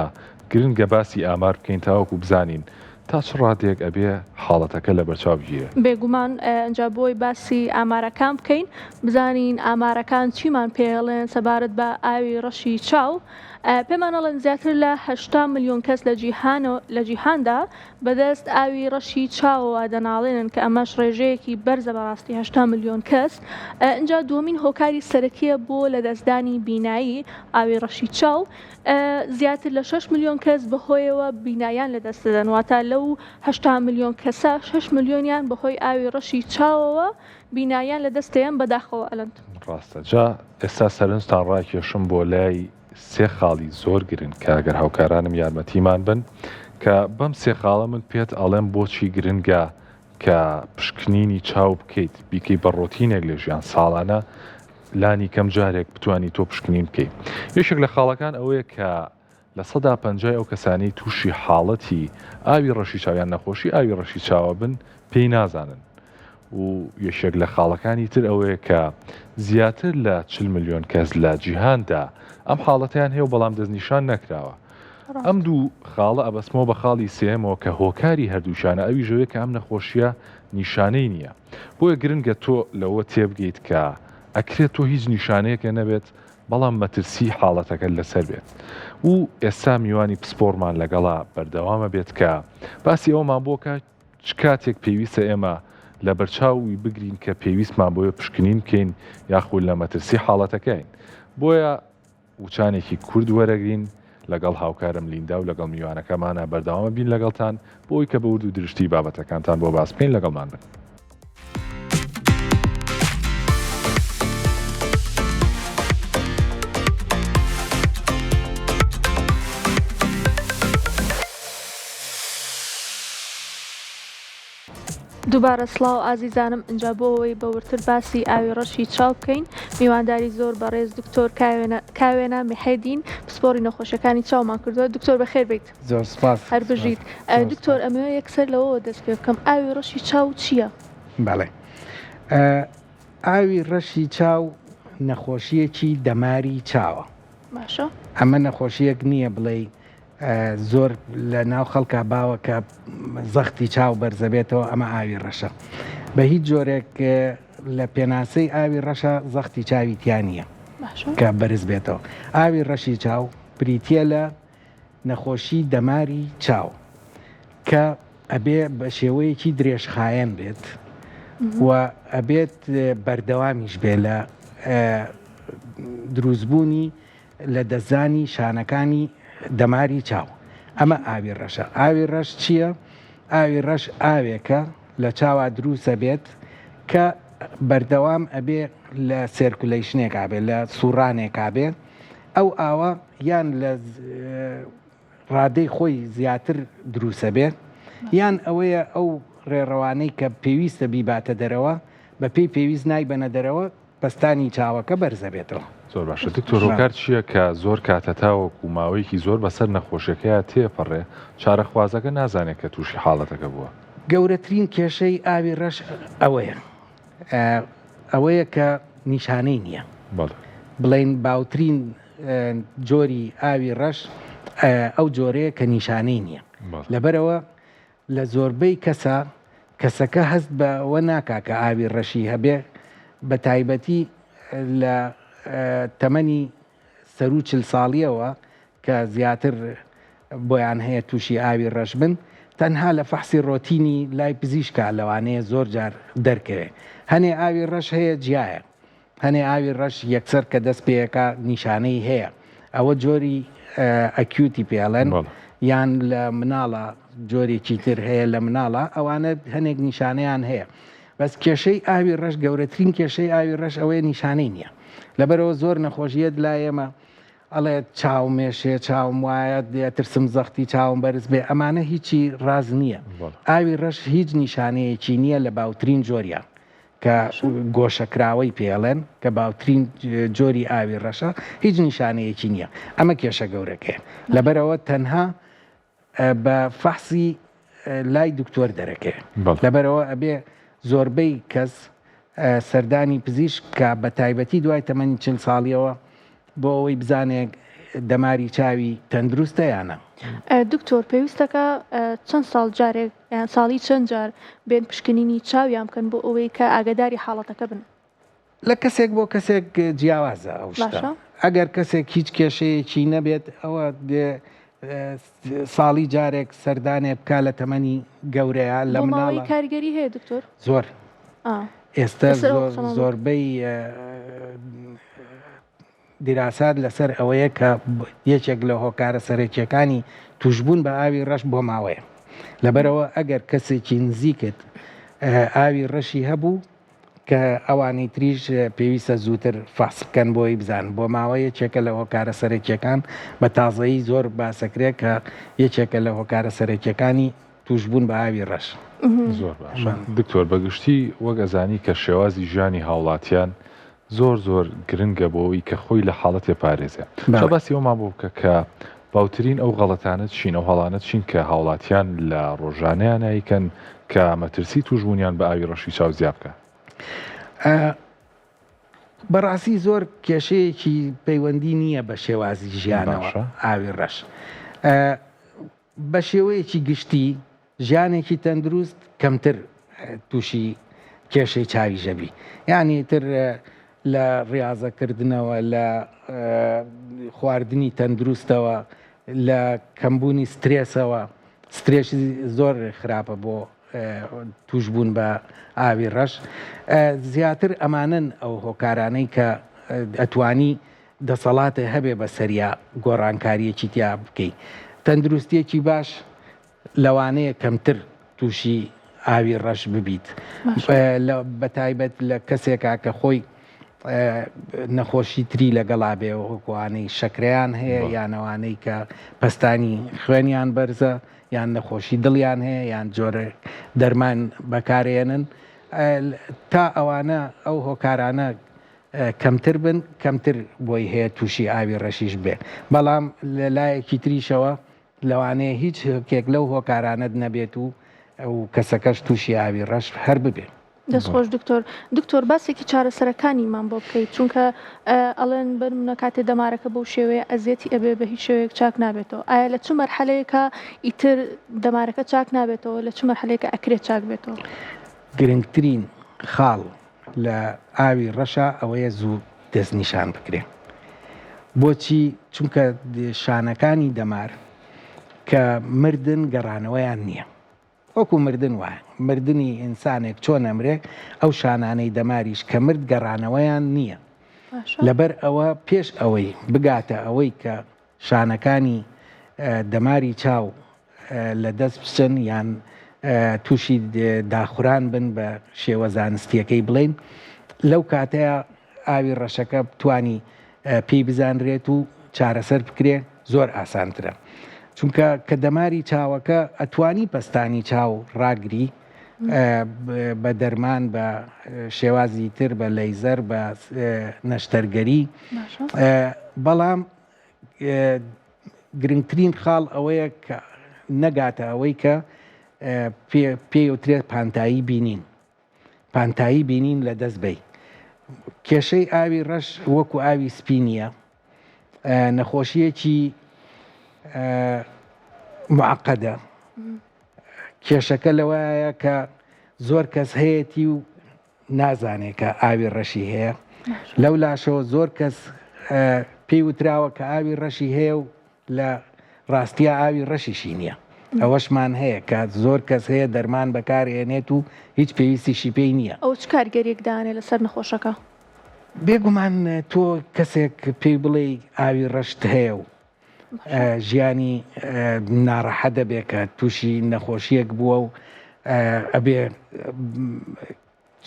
گرنگە باسی ئامار بکەین تاوەکو بزانین تا چ ڕادەیەک ئەبێ حاڵەتەکە لەبەرچاو بگیرێ. بێگومان ئنجا بۆی باسی ئامارەکان بکەین بزانین ئامارەکان چیمان پێ ئەڵێن سەبارەت بە ئاوی ڕەشی چاو پێمان ئەڵێن زیاتر لە 80 ملیۆن کەس لە جیهان لە جیهاندا بەدەست ئاوی ڕەشی چاوەوە دەناڵێنن کە ئەمەش ڕێژەیەکی بەرزە بەڕاستی 80 ملیۆن کەس ئنجا دووەمین هۆکاری سەرەکیە بۆ لەدەستدانی بینایی ئاوی ڕەشی چاو زیاتر لە 6 ملیۆن کەس بەهۆیەوە بینایان لەدەست دەدەن واتە لەو 80 ملیۆن کەسە 6 ملیۆنیان بەهۆی ئاوی ڕەشی چاوەوە بینایان لەدەست دەیەن بەداخەوە ئەلەند. ڕاستە جا ئێستا سەرنجتان ڕاکێشم بۆ لای سێ خاڵی زۆر گرنگ کە گەر هاوکارانم یارمەتیمان بن کە بەم سێ خاڵە من پێت ئەڵێم بۆچی گرنگە کە پشکنینی چاو بکەیت بیکەی بە ڕۆتینێک لە ژیان ساڵانە لانی کەم جارێک بتانی تۆ پشکنین بکەیت یەکێک لە خاڵەکان ئەوەیە کە 50% ئەو کەسانی تووشی حاڵەتی ئاوی ڕەشی چاو یان نەخۆشی ئاوی ڕەشی چاوە بن پێی نازانن و یەکێک لە خاڵەکانی تر ئەوەیە کە زیاتر لە 40 ملیۆن کەس لە جیهاندا ئەم حاڵەتیان هەیە و بەڵام دەستنیشان نەکراوە. ئەم دوو خاڵە ئەبەستمەوە بە خاڵی سێیەمەوە کە هۆکاری هەردووکیانە ئەویش ئەوەیە کە ئەم نەخۆشییە نیشانەی نییە. بۆیە گرنگە تۆ لەوە تێبگەیت کە ئەکرێت تۆ هیچ نیشانەیەکە نەبێت بەڵام مەترسی حاڵەتەکەت لەسەر بێت و ئێستا میوانی پسپۆڕمان لەگەڵا بەردەوامە بێت کە باسی ئەوەمان بۆ کە چ کاتێک پێویستە ئێمە لەبەرچاوی بگرین کە پێویستمان بۆیە پشکنین بکەین یاخود لە مەترسی حاڵەتەکەین بۆیە وچانێکی کورت وەرەگرین لەگەڵ هاوکارم لیندا و لەگەڵ میوانەکەمانا بەردەوامە بین لەگەڵتان بۆ ئەوەی کە بە ورد و درشتی بابەتەکانتان بۆ باس بکەین لەگەڵمان بن. دووبارە سڵاو ئازیزانم ئینجا بۆ ئەوەی بە وردتر باسی ئاوی ڕەشی چاو بکەین میوانداری زۆر بەڕێز دکتۆر کاوێنە محێدین پسپۆڕی نەخۆشیەکانی چاومان کردووە دکتۆر بەخێر بیت زۆر سپاس هەر بژیت دکتۆر ئەمەوێ یەکسەر لەوەوە دەست پێ بکەم ئاوی ڕەشی چاو چییە؟ بەڵێ ئاوی ڕەشی چاو نەخۆشیەکی دەماری چاوە باشە ئەمە نەخۆشیەک نییە بڵێ زۆر لە ناو خەڵکا باوە کە زەختی چاو بەرزەبێتەوە ئەمە ئاوی ڕەشە بە هیچ جۆرێک لە پێناسەی ئاوی ڕەشە زەختی چاوی تیا نییە کە بەرز بێتەوە ئاوی ڕەشی چاو بریتە لە نەخۆشی دەماری چاو کە ئەبێ بە شێوەیەکی درێژخایەن بێت و ئەبێت بەردەوامیش بێ لە دروستبوونی لە دەستدانی شانەکانی دەماری چاو. ئەمە ئاوی ڕەشە. ئاوی ڕەش چییە؟ ئاوی ڕەش ئاوێکە لە چاوا دروست ئەبێت کە بەردەوام ئەبێ لە circulation ێکا بێ، لە سوڕانێکا بێ. ئەو ئاوە یان لە ڕادەی خۆی زیاتر دروست ئەبێ یان ئەوەیە ئەو ڕێڕەوانەی کە پێویستە بیباتە دەرەوە بە پێی پێویست نایبەنە دەرەوە پەستانی چاوەکە بەرزەبێتەوە. زۆر باشە دکتۆر هۆکار چییە کە زۆر کات هەتاوەکو ماوەیەکی زۆر بەسەر نەخۆشیەکەیا تێپەڕێ چارەخوازەکە نازانێت کە توشی حاڵەتەکە بووە؟ گەورەترین کێشەی ئاوی ڕەش ئەوەیە ئەوەیە کە نیشانەی نییە بەڵێ. بڵێین باوترین جۆری ئاوی ڕەش ئەو جۆرەیە کە نیشانەی نییە لەبەرئەوە لە زۆربەی کەسا کەسەکە هەست بەوە ناکا کە ئاوی ڕەشی هەبێ بە تایبەتی لە تەمەنی سەروو 40 ساڵیەوە کە زیاتر بۆیان هەیە تووشی ئاوی ڕەش بن تەنها لە فەحسی ڕۆتینی لای پزیشکا لەوانەیە زۆر جار دەرکەوێ هەنێ ئاوی ڕەش هەیە جیایە هەنێ ئاوی ڕەش یەکسەر کە دەست پێیەکا نیشانەی هەیە ئەوە جۆری acute ی پێ ئەڵێن یان لە مناڵە جۆرێکی تر هەیە لە مناڵە ئەوانە هەنێک نیشانەیان هەیە بەس کێشەی ئاوی ڕەش گەورەترین کێشەی ئاوی ڕەش ئەوەیە نیشانەی نییە لەبەرەوە زۆر نەخۆشیەت لا ئێمە. ئەڵێ چاوم ئێشێ چاوم وایە ئەترسم زەختی چاوم بەرز بێ ئەمانە هیچی ڕاست نییە ئاوی ڕەش هیچ نیشانەیەکی نییە لە باوترین جۆریا کە گۆشەکراوەی پێڵێن کە باوترین جۆری ئاوی ڕەشە هیچ نیشانەیەکی نییە ئەمە کێشە گەورەکەیە لەبەرەوە تەنها بە فەحسی لای دکتۆر دەرەکەوێ لەبەرەوە ئەبێ زۆربەی کەس سەردانی پزیشک کە بە تایبەتی دوای تەمەنی چل ساڵیەوە بۆ ئەوەی بزانێت دەماری چاوی تەندروستە یانە. دکتۆر پێویستەکە چەند ساڵ جارێک یان ساڵی چەند جار بێن پشکنینی چاویان بکەن بۆ ئەوەی کە ئاگاداری حاڵەتەکە بن؟ لە کەسێک بۆ کەسێک جیاوازە ئەو شتە ئەگەر کەسێک هیچ کێشەیەکی نەبێت ئەوە ساڵی جارێک سەردانێ بک لە تەمەنی گەورەیە لە مناڵی کاریگەری هەیە دکتۆر زۆر ئێستا زۆربەی دیراسات لەسەر ئەوەیە کە یەکێک لە هۆکارە سەرەکیەکانی توشبوون بە ئاوی ڕەش بۆ ماوەیە لەبەرەوە ئەگەر کەسێکی نزیکت ئاوی ڕەشی هەبوو کە ئەوانی تریش پێویستە زووتر فەحس بکەن بۆی بزانن بۆ ماوە یەکێکە لە هۆکارە سەرەکیەکان بە تازەیی زۆر باسەکرێ کە یەکێکە لە هۆکارە سەرەکیەکانی توشبوون بە ئاوی ڕەش. زۆر باشە دکتۆر بەگشتی وەک ئەزانی کە شێوازی ژیانی هاوڵاتیان زۆر زۆر گرنگە بۆ ئەوی کە خۆی لە حاڵەتێ پارێزێ جا باسی ئەومان بۆ بکە کە باوترین ئەو غەڵەتانە چین ئەو هەڵانە چین کە هاوڵاتیان لە ڕۆژانەیان ئەیکەن کە مەترسی توشبوونیان بە ئاوی ڕەشی چاو زیا بکا؟ بەڕاستی زۆر کێشەیەکی پەیوەندی نییە بە شێوازی ژیانەوە ئاوی ڕەش بە شێوەیەکی گشتی ژیانێکی تەندروست کەمتر تووشی کێشەی چاویش ئەبی یانی تر لە ڕیاضەکردنەوە لە خواردنی تەندروستەوە لە کەمبوونی سترێسەوە سترێسی زۆر خراپە بۆ توشبوون بە ئاوی ڕەش زیاتر ئەمانن ئەو هۆکارانەی کە ئەتوانی دەسەڵاتێ هەبێ بەسەریا گۆڕانکاریەکی تیا بکەی تەندروستیەکی باش لەوانەیە کەمتر تووشی ئاوی ڕەش ببیت بەتایبەت لە کەسێکا کە خۆی نەخۆشی تری لەگەڵا بێ وەکوانەی شەکرەیان هەیە یانەوانەی کە پەستانی خوێنیان بەرزە یان نەخۆشی دڵیان هەیە یان جۆرە دەرمان بەکارێنن تا ئەوانە ئەو هۆکارانە کەمتر بن کەمتر بۆی هەیە تووشی ئاوی ڕەشیش بێ بەڵام لە لایەکی تریشەوە لەوانەیە هیچ هکێک لەو هۆکارانەت نەبێت و و کەسەکەش تووشی ئاوی ڕەش هەر ببێ. دەست خۆش دکتۆر. دکتۆر باسێکی چارەسەرەکانیمان بۆ بکەیت چونکە ئەڵێن بەنمونە کاتێ دەمارەکە بەو شێوەیە ئەزیەتی ئەبێ بە هیچ شێوەیەک چاک نابێتەوە ئایا لە چ مەرحەلەیەکا ئیتر دەمارەکە چاک نابێتەوە لە چ مەرحەلەیەکا ئەکرێت چاک بێتەوە؟ گرنگترین خاڵ لە ئاوی ڕەشا ئەوەیە زوو دەستنیشان بکرێ بۆچی چونکە شانەکانی دەمار کە مردن گەڕانەوەیان نییە وەکو مردن وایە مردنی ئینسانێک چۆن ئەمرێ ئەو شانانەی دەماریش کە مرد گەڕانەوەیان نییە لەبەر ئەوە پێش ئەوەی بگاتە ئەوەی کە شانەکانی دەماری چاو لە دەست بچن یان تووشی داخوران بن بە شێوە زانستیەکەی بڵین لەو کاتەیە ئاوی ڕەشەکە بتانی پێی بزانرێت و چارەسەر بکرێ زۆر ئاسانترە چونکە کە دەماری چاوەکە ئەتوانی پەستانی چاو ڕاگری بە دەرمان بە شێوازی تر بە لەیزەر بە نەشتەرگەری بەڵام گرنگترین خاڵ ئەوەیە کە نەگاتە ئەوەی کە پێیوترێت پانتایی بینین پانتایی بینین لە دەست بی کێشەی ئاوی ڕەش وەکو ئاوی سپی نییە نەخۆشیەکی معقدە کێشەکە لەوەیە کە زۆر کەس هەیەتی و نازانێ کە ئاوی ڕەشی هەیە لەو لاشەوە زۆر کەس پێی وتراوە کە ئاوی ڕەشی هەیە و لە ڕاستیا ئاوی ڕەشیشی نییە ئەوەشمان هەیە کە زۆر کەس هەیە دەرمان بەکارێنێت و هیچ پێویستیشی پێی نییە. ئەوە چ کاریگەریەک دانێ لەسەر نەخۆشەکە؟ بێگومان تۆ کەسێک پێی بڵێی ئاوی ڕەشت هەیە و ژیانی ناڕەحەت دەبێ کە تووشی نەخۆشیەک بووە و ئەبێ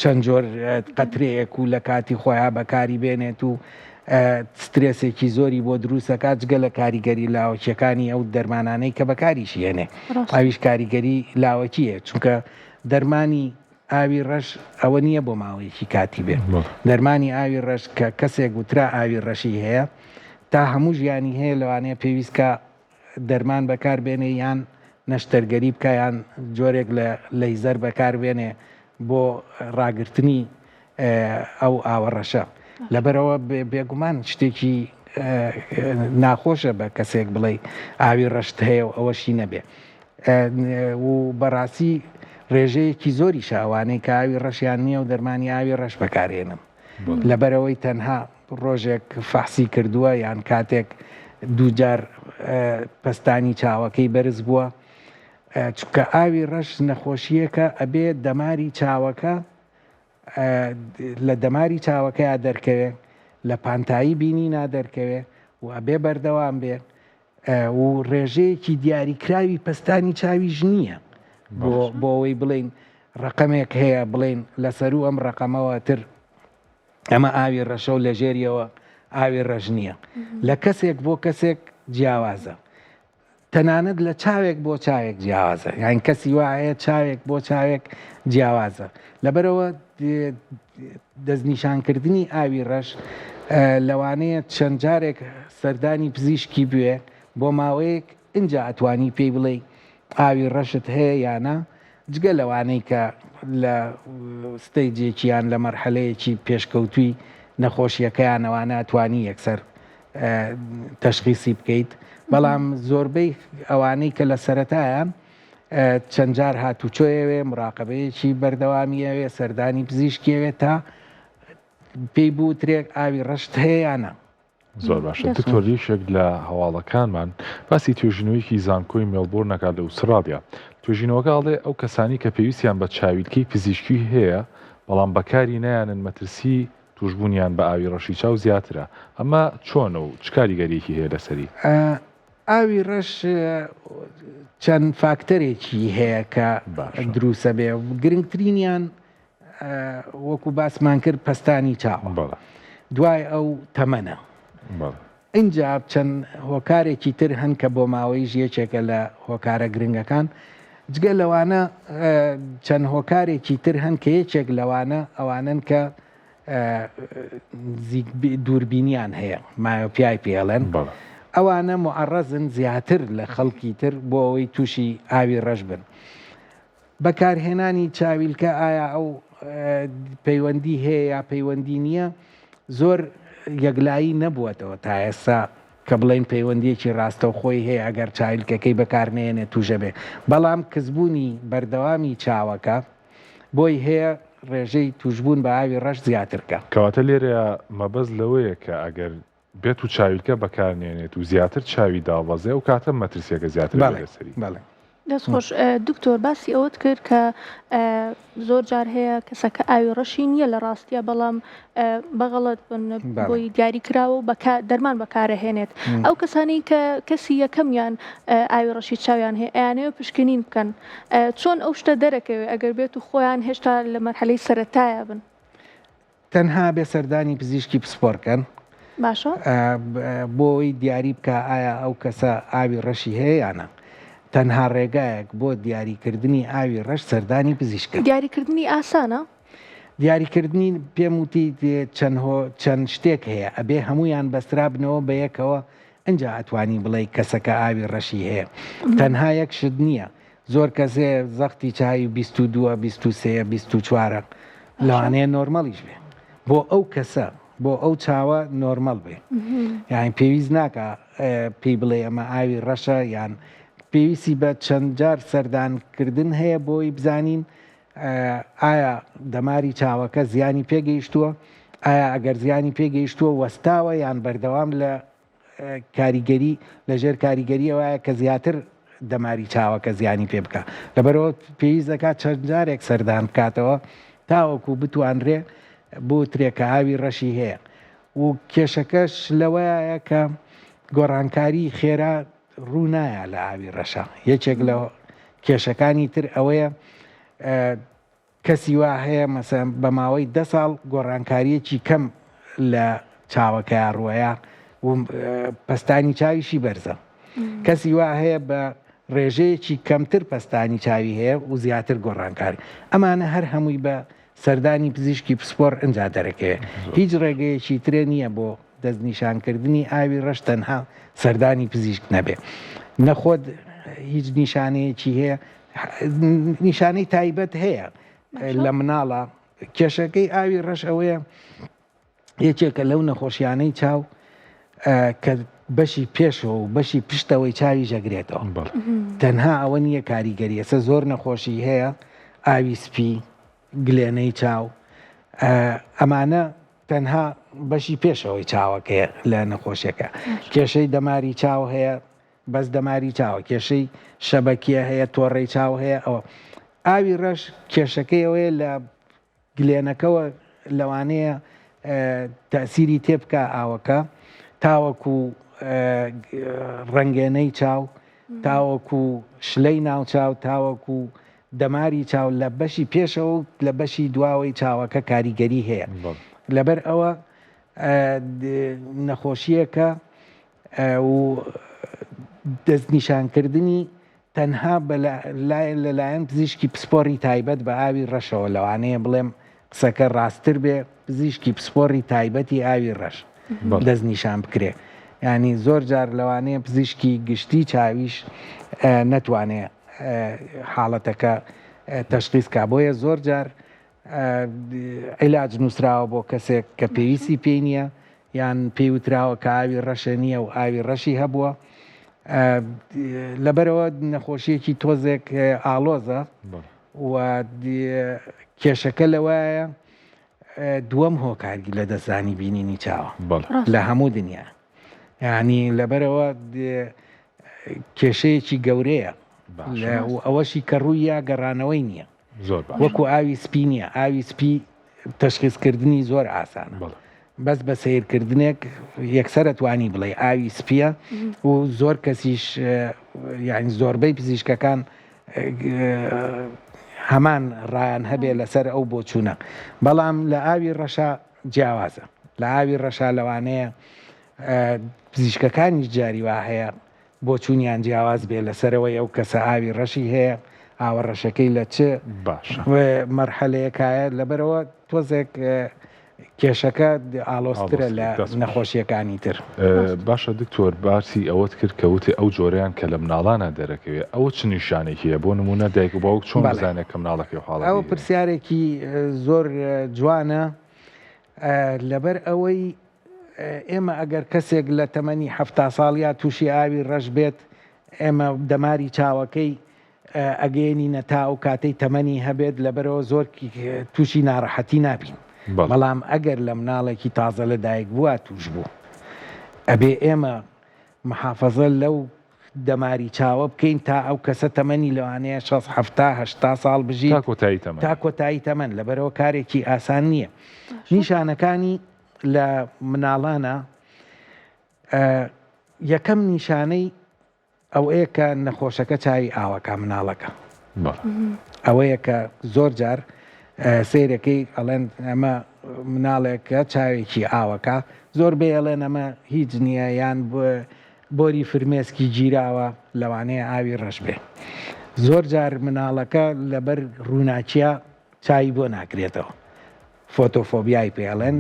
چەند جۆر قەترەیەک و لە کاتی خۆیان بەکاری بێنێت و. سترێسێکی زۆری بۆ دروستەکات جگە لە کاریگەری لاوەکیەکانی ئەو دەرمانانەی کە بەکاریشی هێنێ ئەویش کاریگەری لاوەکیە چونکە دەرمانی ئاوی ڕەش ئەوە نییە بۆ ماوەیەکی کاتی بێ دەرمانی ئاوی ڕەش کە کەسێک وترا ئاوی ڕەشی هەیە تا هەموو ژیانی هەیە لەوانەیە پێویست کە دەرمان بەکار بێنێ یان نەشتەرگەری بکا یان جۆرێک لە لەیزەر بەکار بێنێ بۆ ڕاگرتنی ئەو ئاوە ڕەشە. لەبەرئەوە بێگومان شتێکی ناخۆشە بە کەسێک بڵێ ئاوی ڕەشت هەیە و ئەوەشی نەبێ و بەڕاستی ڕێژەیەکی زۆریشە ئەوانەی کە ئاوی ڕەشیان نییە و دەرمانی ئاوی ڕەش بەکارێنن. لەبەرئەوەی تەنها ڕۆژێک فەحسی کردووە یان کاتێک دووجار پەستانی چاوەکەی بەرز بووە چونکە ئاوی ڕەش نەخۆشیەکە ئەبێ دەماری چاوەکە لە دەماری چاوەکەیا دەرکەوێ لە پانتایی بینینا دەرکەوێ و ئەبێ بەردەوام بێ و ڕێژەیەکی دیاریکراوی پەستانی چاویش نییە بۆ بۆ ئەوەی بڵین ڕقەمێک هەیە بڵین لەسەرو ئەم ڕقەمەوە تر ئەمە ئاوی ڕەشە و لەژێریەوە ئاوی ڕەش نییە لە کەسێک بۆ کەسێک جیاوازە تەنانەت لە چاوێک بۆ چاوێک جیاوازە یان کەسی وایە چاوێک بۆ چاوێک جیاوازە لەبەرەوە دەستنیشانکردنی ئاوی ڕەش لەوانەیە چەند جارێک سەردانی پزیشکی بوێ بۆ ماوەیەک ئینجا ئەتوانی پێی بڵێ ئاوی ڕەشت هەیە یانە جگە لەوانەی کە لە stage ێکی یان لە مەرحەلەیەکی پێشکەوتووی نەخۆشیەکەیان ئەوانە ئەتوانی یەکسەر تەشخیسی بکەیت بەڵام زۆربەی ئەوانەی کە لە سەرەتایان چەند جار هاتوچۆیەوێ مراقبەیەکی بەردەوامیەوێ سەردانی پزیشکیەوێت تا پێی بوترێک ئاوی ڕەشت هەیە یانە. زۆر باشە دکتۆر یەکێک لە هەواڵەکانمان باسی توێژینەوەیەکی زانکۆی مێڵبۆرن ئەکات لە ئوستراڵیا توێژینەوەکە ئەڵێ ئەو کەسانی کە پێویستیان بە چاویلکەی پزیشکی هەیە بەڵام بەکاری نایەنن مەترسی توشبوونیان بە ئاوی ڕەشی چاو زیاترە ئەمە چۆنە و چ کاریگەریەکی هەیە لەسەری؟ ئاوی ڕەش چەند فاکتەرێکی هەیە کە دروسە بێ گرنگترینیان وەکو باسمان کرد پەستانی چاوە دوای ئەو تەمەنە ئینجا چەند هۆکارێکی تر هەن کە بۆ ماوەیش یەکێکە لە هۆکارە گرنگەکان جگە لەوانە چەند هۆکارێکی تر هەن کە یەکێک لەوانە ئەوانن کە دووربینیان هەیە مایۆپیای پێڵێن ئەوانە معڕزن زیاتر لە خەڵکی تر بۆ ئەوەی تووشی ئاوی ڕەش بن بەکارهێنانی چاویلکە ئایا ئەو پەیوەندی هەیە یا پەیوەندی نییە زۆر یەکلایی نەبووەتەوە تا ئێستا کە بڵێین پەیوەندیەکی ڕاستەوخۆی هەیە ئەگەر چاویلکەکەی بەکارنەیەنێ توژە بێ بەڵام کزبوونی بەردەوامی چاوەکە بۆی هەیە ڕێژەی توشبوون بە ئاوی ڕەش زیاتر کە. کەواتە لێرەیا مەبەست لەوەیە کە ئەگەر بێت و چاویلکە بەکارنێنێت و زیاتر چاوی دابەزێ ئەو کاتە مەترسیەکە زیاتر ئەبێت بەڵێ لەسەری. بەڵێ. دەست خۆش دکتۆر باسی ئەوەت کرد کە زۆر جار هەیە کەسەکە ئاوی ڕەشی نییە لە ڕاستیە بەڵام بەغەڵت بۆی دیاری کراوە و دەرمان بەکارەهێنێت ئەو کەسانی کە کەسی یەکەمیان ئاوی ڕەشی چاویان هەیە ئەیانەوە پشکنین بکەن چۆن ئەو شتە دەرەکەوێت ئەگەر بێت و خۆیان هێشتا لە مەرحەلەی سەرەتایە بن؟ تەنها بێ سەردانی پزیشکی پسپۆر کەن باشە بۆ ئەوەی دیاری بکا ئایا ئەو کەسە ئاوی ڕەشی هەیە یا نا تەنها ڕێگایەک بۆ دیاریکردنی ئاوی ڕەش سەردانی پزیشکە. دیاریکردنی ئاسانە؟ دیاریکردنی پێم وتی چەند هۆ چەند شتێک هەیە ئەبێ هەموویان بەسترابنەوە بە یەکەوە ئنجا ئەتوانی بڵێی کەسەکە ئاوی ڕەشی هەیە تەنها یەک شت نییە زۆر کەس هەیە زەختی چاوی 22 23 24 لەوانەیە نۆرمەڵیش بێ بۆ ئەو کەسە بۆ ئەو چاوە نۆرمەڵ بێ یان پێویست ناکە پێی بڵێ ئەمە ئاوی ڕەشە یان پێویستی بە چەند جار سەردانکردن هەیە بۆی بزانین ئایا دەماری چاوەکە زیانی پێگەیشتووە ئایا ئەگەر زیانی پێگەیشتووە وەستاوە یان بەردەوام لە کاریگەری لەژێر کاریگەری ئەوایە کە زیاتر دەماری چاوەکە زیانی پێ بکا لەبەرئەوە پێویست دەکات چەند جارێک سەردان بکاتەوە تاوەکو بتوانرێ بوترێ کە ئاوی ڕەشی هەیە و کێشەکەش لەوەیە کە گۆڕانکاری خێرا ڕوو نایە لە ئاوی ڕەشە یەکێک لە کێشەکانی تر ئەوەیە کەسی وا هەیە مەسەن بە ماوەی دە ساڵ گۆڕانکارییەکی کەم لە. چاوەکەیا ڕوەیە و پەستانی چاویشی بەرزە. کەسی وا هەیە بە ڕێژەیەکی کەمتر پەستانی چاوی هەیە و زیاتر گۆڕانکاری. ئەمانە هەر هەمووی بە سەردانی پزیشکی پسپۆڕ ئنجا دەرەکەوێ. هیچ ڕێگەیەکی ترێ نییە بۆ دەستنیشانکردنی ئاوی ڕەش تەنها سەردانی پزیشک نەبێ. نە خۆت هیچ نیشانەیەکی هەیە، نیشانەی تایبەت هەیە لە مناڵا. کێشەکەی ئاوی ڕەش ئەوەیە یەکێکە لەو نەخۆشیانەی چاو کە بەشی پێشەوە و بەشی پشتەوەی چاوی ژەگرێتەوە تەنها ئەوە نییە کاریگەری ئێستا زۆر نەخۆشی هەیە ئاوی سپی گلێنەی چاو ئەمانە تەنها بەشی پێشەوەی چاوەکەیە لە نەخۆشیەکە کێشەی دەماری چاو هەیە بەس دەماری چاوە کێشەی شەبەکیە هەیە تۆڕەی چاو هەیە ئەوە ئاوی ڕەش کێشەکەی ئەوەیە لە گلێنەکەوە لەوانەیە تەئسیری تێبکا ئاوەکە تاوەکو ڕەنگێنەی چاو تاوەکو شلەی ناوچاو تاوەکو دەماری چاو لە بەشی پێشەوە و لە بەشی دواوەی چاوەکە کاریگەری هەیە لەبەر ئەوە نەخۆشیەکە و دەستنیشانکردنی تەنها لەلایەن پزیشکی پسپۆڕی تایبەت بە ئاوی ڕەشەوە، لەوانەیە بڵێم قسەکە ڕاستتر بێ، پزیشکی پسپۆڕی تایبەتی ئاوی ڕەش دەستنیشان بکرێ. یانی زۆر جار لەوانەیە پزیشکی گشتی چاویش نەتوانێ حاڵەتەکە تەشخیس کا. بۆیە زۆر جار عیلاج نووسراوە بۆ کەسێک کە پێویستی پێی نییە یان پێی وتراوە کە ئاوی ڕەشە نییە و ئاوی ڕەشی هەبووە لەبەرەوە نەخۆشیەکی تۆزێک ئاڵۆزە و کێشەکە لەوایە دووەم هۆکاری لە دەستدانی بینینی چاوە لە هەموو دنیا ینی لەبەرەوە کێشەیەکی گەورەیە ئەوەشی کە ڕووی یا گەڕانەوەی نییە زۆر باش. وەکو ئاوی سپی نییە ئاوی سپی تەشخیصکردنی زۆر ئاسانە بەڵێ. بەس بە سەیرکردنێک یەکسەر ئەتوانی بڵێ ئاوی سپیە و زۆر کەسیش یعنی زۆربەی پزیشکەکان هەمان ڕایان هەبێ لەسەر ئەو بۆچوونە بەڵام لە ئاوی ڕەشا جیاوازە لە ئاوی ڕەشا لەوانەیە پزیشکەکانیش جاری وا هەیە بۆچوونیان جیاواز بێ لەسەرەوەی ئەو کەسە ئاوی ڕەشی هەیە ئاوە ڕەشەکەی لە چ باشە مەرحەلەیەکایە لەبەرەوە تۆزێک کێشەکە ئاڵۆزترە لە نەخۆشیەکانی تر. باشە دکتۆر باسی ئەوەت کرد کە وتی ئەو جۆرەیان کە لە مناڵانا دەرەکەوێ ئەوە چ نیشانێکی هەیە بۆ نمونە دایک و باوک چۆن بزانێت کە مناڵەکەی حاڵەتی ئەوە پرسیارێکی زۆر جوانە لەبەر ئەوەی ئێمە ئەگەر کەسێک لە تەمەنی حەفتا ساڵیا تووشی ئاوی ڕەش بێت ئێمە دەماری چاوەکەی ئەگەیەنینە تا ئەو کاتەی تەمەنی هەبێت لەبەرەوە زۆر تووشی ناڕەحەتی نابین بەڵام ئەگەر لە مناڵێکی تازە لە دایک بووە توش بوو ئەبێ ئێمە محافەزە لەو دەماری چاوە بکەین تا ئەو کەسە تەمەنی لەوانەیە شەست حەفتا هەشتا ساڵ بژیت تا کۆتایی تەمەن تا کۆتایی تەمەن لەبەرەوە کارێکی ئاسان نییە نیشانەکانی لە مناڵانە یەکەم نیشانەی ئەوەیە کە نەخۆشەکە چاوی ئاوەکە مناڵەکە ئەوەیە کە زۆر جار سەیرەکەی ئەڵێن ئەمە مناڵێکە چاوێکی ئاوەکە زۆر بێ ئەڵێن ئەمە هیچ نییە یان بۆری فرمێسکی گیراوە لەوانەیە ئاوی ڕەش بێ زۆر جار مناڵەکە لەبەر ڕووناکیە چاوی بۆ ناکرێتەوە فۆتۆفۆبیای پێ ئەڵێن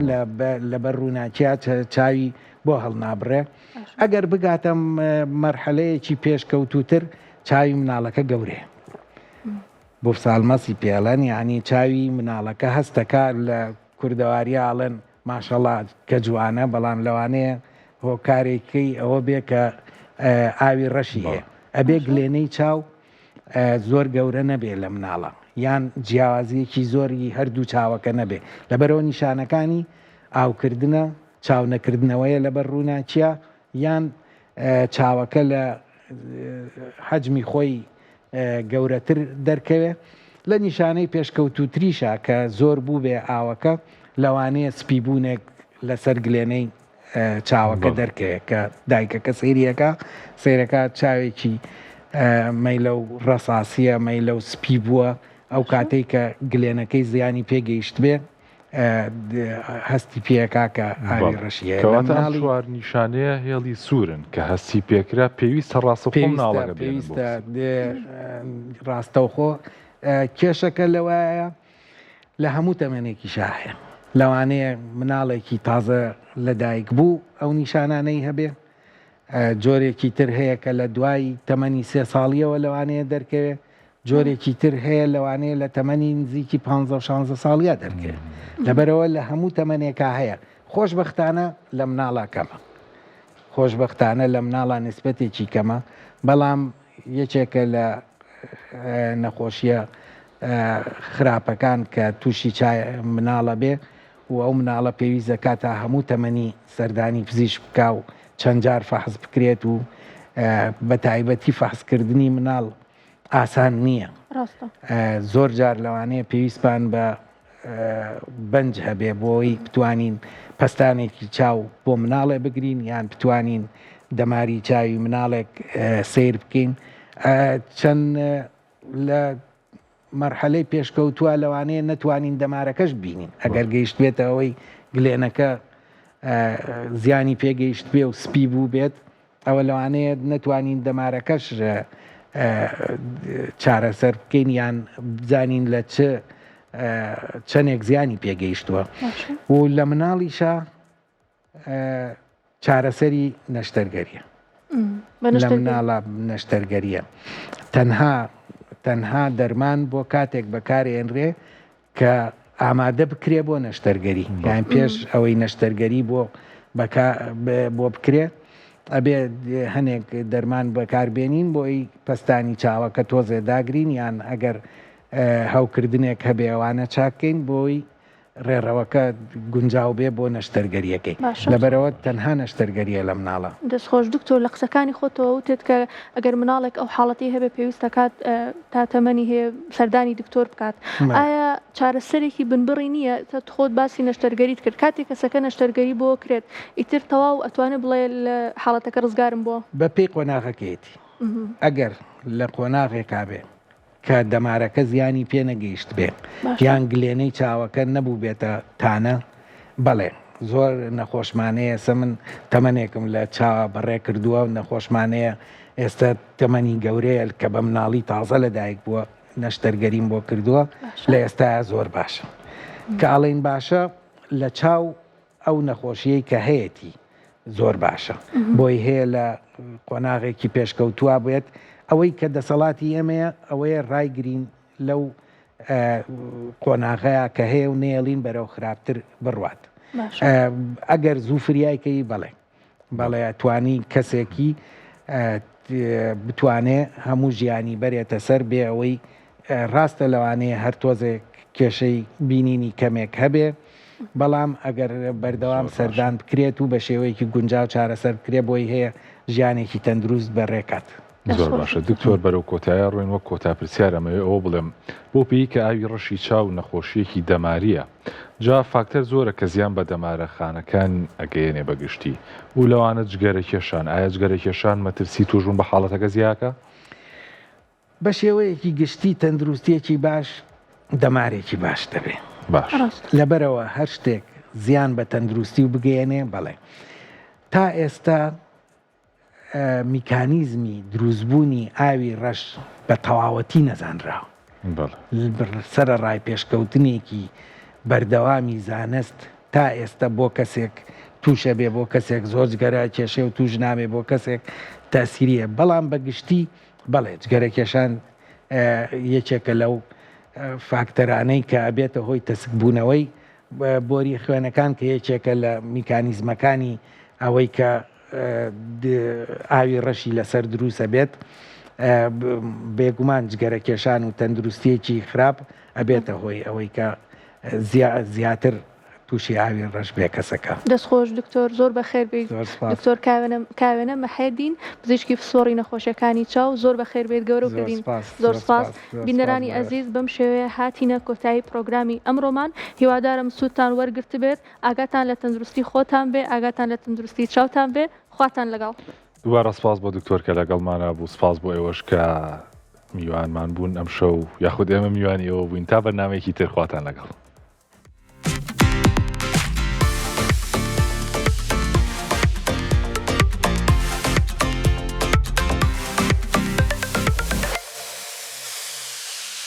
لەبەر ڕووناکیا چاوی بۆ هەڵنابڕێ ئەگەر بگاتە مەرحەلەیەکی پێشکەوتووتر چاوی مناڵەکە گەورەیە بوفسالمەسی پێ ئەڵێن یعنی چاوی مناڵەکە هەستەکە لە کوردەواریا ئەڵێن ماشەڵا کە جوانە بەڵام لەوانەیە هۆکارێکی ئەوە بێ کە ئاوی ڕەشی هەیە ئەبێ گلێنەی چاو زۆر گەورە نەبێ لە مناڵە یان جیاوازیەکی زۆری هەردوو چاوەکە نەبێ لەبەرەوە نیشانەکانی ئاوکردنە چاو نەکردنەوەیە لەبەر ڕووناکیە یان چاوەکە لە حەجمی خۆی گەورەتر دەرکەوێ لە نیشانەی پێشکەوتوتریشە کە زۆر بوو بێ ئاوەکە لەوانەیە سپیبوونێک لەسەر گلێنەی چاوەکە دەرکەوێت کە دایکەکە سەیریەکە سەیرەکە چاوێکی مەیلە و ڕەساسیە مەیلە و سپی بووە ئەو کاتێک کە گلێنەکەی زیانی پێگەیشت بێ. هەستی پێکا کە ئاوی ڕەشی هەیە. کەواتە ئەم چوار نیشانەیە هێڵی سوورن کە هەستی پێکرا پێویستە ڕاستەوخۆ مناڵەکە بێنن بۆ پێویستە ڕاستەوخۆ کێشەکە لەوایە لە هەموو تەمەنێکیشا هەیە لەوانەیە مناڵێکی تازە لەدایک بوو ئەو نیشانانەی هەبێ جۆرێکی تر هەیە کە لە دوای تەمەنی سێ ساڵیەوە لەوانەیە دەرکەوێ جۆرێکی تر هەیە لەوانەیە لە تەمەنی نزیکی پ و شانزە ساڵیا دەرکەوێت لەبەرەوە لە هەموو تەمەنێکا هەیە خۆشبەختانە لە مناڵا کەمە خۆشبەختانە لە مناڵا نسبەتێکی کەمە بەڵام یەکێکە لە نەخۆشیە خراپەکان کە تووشی مناڵە بێ و ئەو مناڵە پێویست دەکات تا هەموو تەمەنی سەردانی پزیشک بکا و چەند جار فەحس بکرێت و بە تایبەتی فەحسکردنی مناڵ ئاسان نییە. ڕاستە. زۆر جار لەوانەیە پێویستمان بە بەنج هەبێ بۆی بتوانین پەستانێکی چاو بۆ مناڵێ بگرین یان بتوانین دەماری چاوی مناڵێک سەیر بکەین چەند لە مەرحەلەی پێشکەوتووە لەوانەیە نەتوانین دەمارەکەش ببینین ئەگەر گەیشتبێتە ئەوەی گلێنەکە زیانی پێگەیشتبێ و سپی بوو بێت ئەوە لەوانەیە نەتوانین دەمارەکەش چارەسەر بکەین یان بزانین لە چ چەندێک زیانی پێگەیشتووە و لە مناڵیشە چارەسەری نەشتەرگەریە لە مناڵە نەشتەرگەریە تەنها تەنها دەرمان بۆ کاتێک بەکارێنرێ کە ئامادە بکرێ بۆ نەشتەرگەری یان پێش ئەوەی نەشتەرگەری بۆ بۆ بکرێ ئەبێ هەنێک دەرمان بەکاربێنین بۆی پەستانی چاوەکە تۆزێ داگرین یان ئەگەر هەوکردنێک هەبێ ئەوانە چاککەین بۆی ڕێڕەوەکە گونجاو بێ بۆ نەشتەرگەریەکەی باشە. لەبەرئەوە تەنها نەشتەرگەریە لە مناڵا. دەست خۆش دکتۆر لە قسەکانی خۆتەوە وتت کە ئەگەر مناڵێک ئەو حاڵەتەی هەبێ پێویست دەکات تا تەمەنی هەیە سەردانی دکتۆر بکات ئایا چارەسەرێکی بنبڕی نییە خۆت باسی نەشتەرگەریت کرد کاتێک کەسەکە نەشتەرگەری بۆ کرێت ئیتر تەواو ئەتوانێ بڵێ لە حاڵەتەکە ڕزگارم بووە؟ بە پێی قۆناغەکەیەتی ئەگەر لە قۆناغێکا بێ کە دەمارەکە زیانی پێ نەگەیشتبێ یان گلێنەی چاوەکە نەبووبێتە تانە، بەڵێ زۆر نەخۆشمانەیە ئێستا من تەمەنێکم لە چاوە بەڕێ کردووە نەخۆشمانەیە ئێستا تەمەنی گەورەیە کە بە مناڵی تازە لەدایک بووە نەشتەرگەریم بۆ کردووە لە ئێستایا زۆر باشە کە ئەڵێین باشە لە چاو ئەو نەخۆشیەی کە هەیەتی زۆر باشە بۆی هەیە لە قۆناغێکی پێشکەوتووە بێت ئەوەی کە دەسەڵاتی ئێمەیە ئەوەیە ڕایگرین لەو قۆناغەیە کە هەیە و نێڵین بەرەو خراپتر بڕوات ئەگەر زوو فریایکەی بەڵێ بەڵێ توانی کەسێکی بتوانێ هەموو ژیانی بەرێتە سەر بێ ئەوەی ڕاستە لەوانەیە هەر تۆزێک کێشەی بینینی کەمێک هەبێ بەڵام ئەگەر بەردەوام سەردان بکرێت و بە شێوەیەکی گونجاو چارەسەر بکرێت بۆی هەیە ژیانێکی تەندروست بەڕێکات. زۆر باشە دکتۆر بەرەو کۆتایە ڕۆین وەک کۆتا پرسیار ئەمەوێ ئەوە بڵێم بۆ پێی کە ئاوی ڕەشی چاو نەخۆشیەکی دەماریە جا فاکتەر زۆرە کە زیان بە دەمارە خانەکان ئەگەیەنێ بە گشتی و لەوانە جگەرە کێشان ئایا جگەرە کێشان مەترسی توشبوون بە حاڵەتەکە زیاکا؟ بە شێوەیەکی گشتی تەندروستیەکی باش دەمارێکی باش دەبێ باش. لەبەرئەوە هەر شتێک زیان بە تەندروستی و بگەیەنێ بەڵێ تا ئێستا میکانیزمی دروستبوونی ئاوی ڕەش بە تەواوەتی نەزانراوە. سەرەڕای پێشکەوتنێکی بەردەوامی زانست تا ئێستە بۆ کەسێک تووشە بێ بۆ کەسێک زۆر جگەرە کێشێ و تووش نابێ بۆ کەسێک تەسیریە بەڵام بە گشتی بەڵێ جگەرەکێشان یەکێکە لەو فاکتەرانەی کە ئەبێتە هۆی تەسکبوونەوەی بۆری خوێنەکان کە یەکێکە لە میکانیزمەکانی ئەوەی کە ئاوی ڕەشی لەسەر دروست ئەبێت بێگومان جگەرە کێشان و تەندروستیەکی خراپ ئەبێتە هۆی ئەوەی کە زیاتر تووشی ئاوی ڕەش بێ کەسەکە. دەست خۆش دکتۆر زۆر بەخێر بێیت. زۆر سپاس. دکتۆر کاوێنە کاوێنە محێدین پزیشکی پسپۆڕی نەخۆشیەکانی چاو زۆر بەخێر بێیت گەورەو زۆر کردین سپاس زۆر زۆر سپاس سپاس زۆر سپاس بینەرانی بەڕێز. ئەزیز بەم شێوەیە هاتینە کۆتایی پرۆگرامی ئەمڕۆمان هیوادارم سوودتان وەرگرتبێت ئاگاتان لە تەندروستی خۆتان بێ ئاگاتان لە تەندروستی چاوتان بێ خواتان لەگەڵ. دووبارە سپاس بۆ دکتۆر کە لەگەڵمانا بوو سپاس بۆ ئێوەش کە میوانمان بوون ئەمشەو یاخود ئێمە میوانی ئێوە بووین تا بەرنامەیەکی تر خواتان لەگەڵ.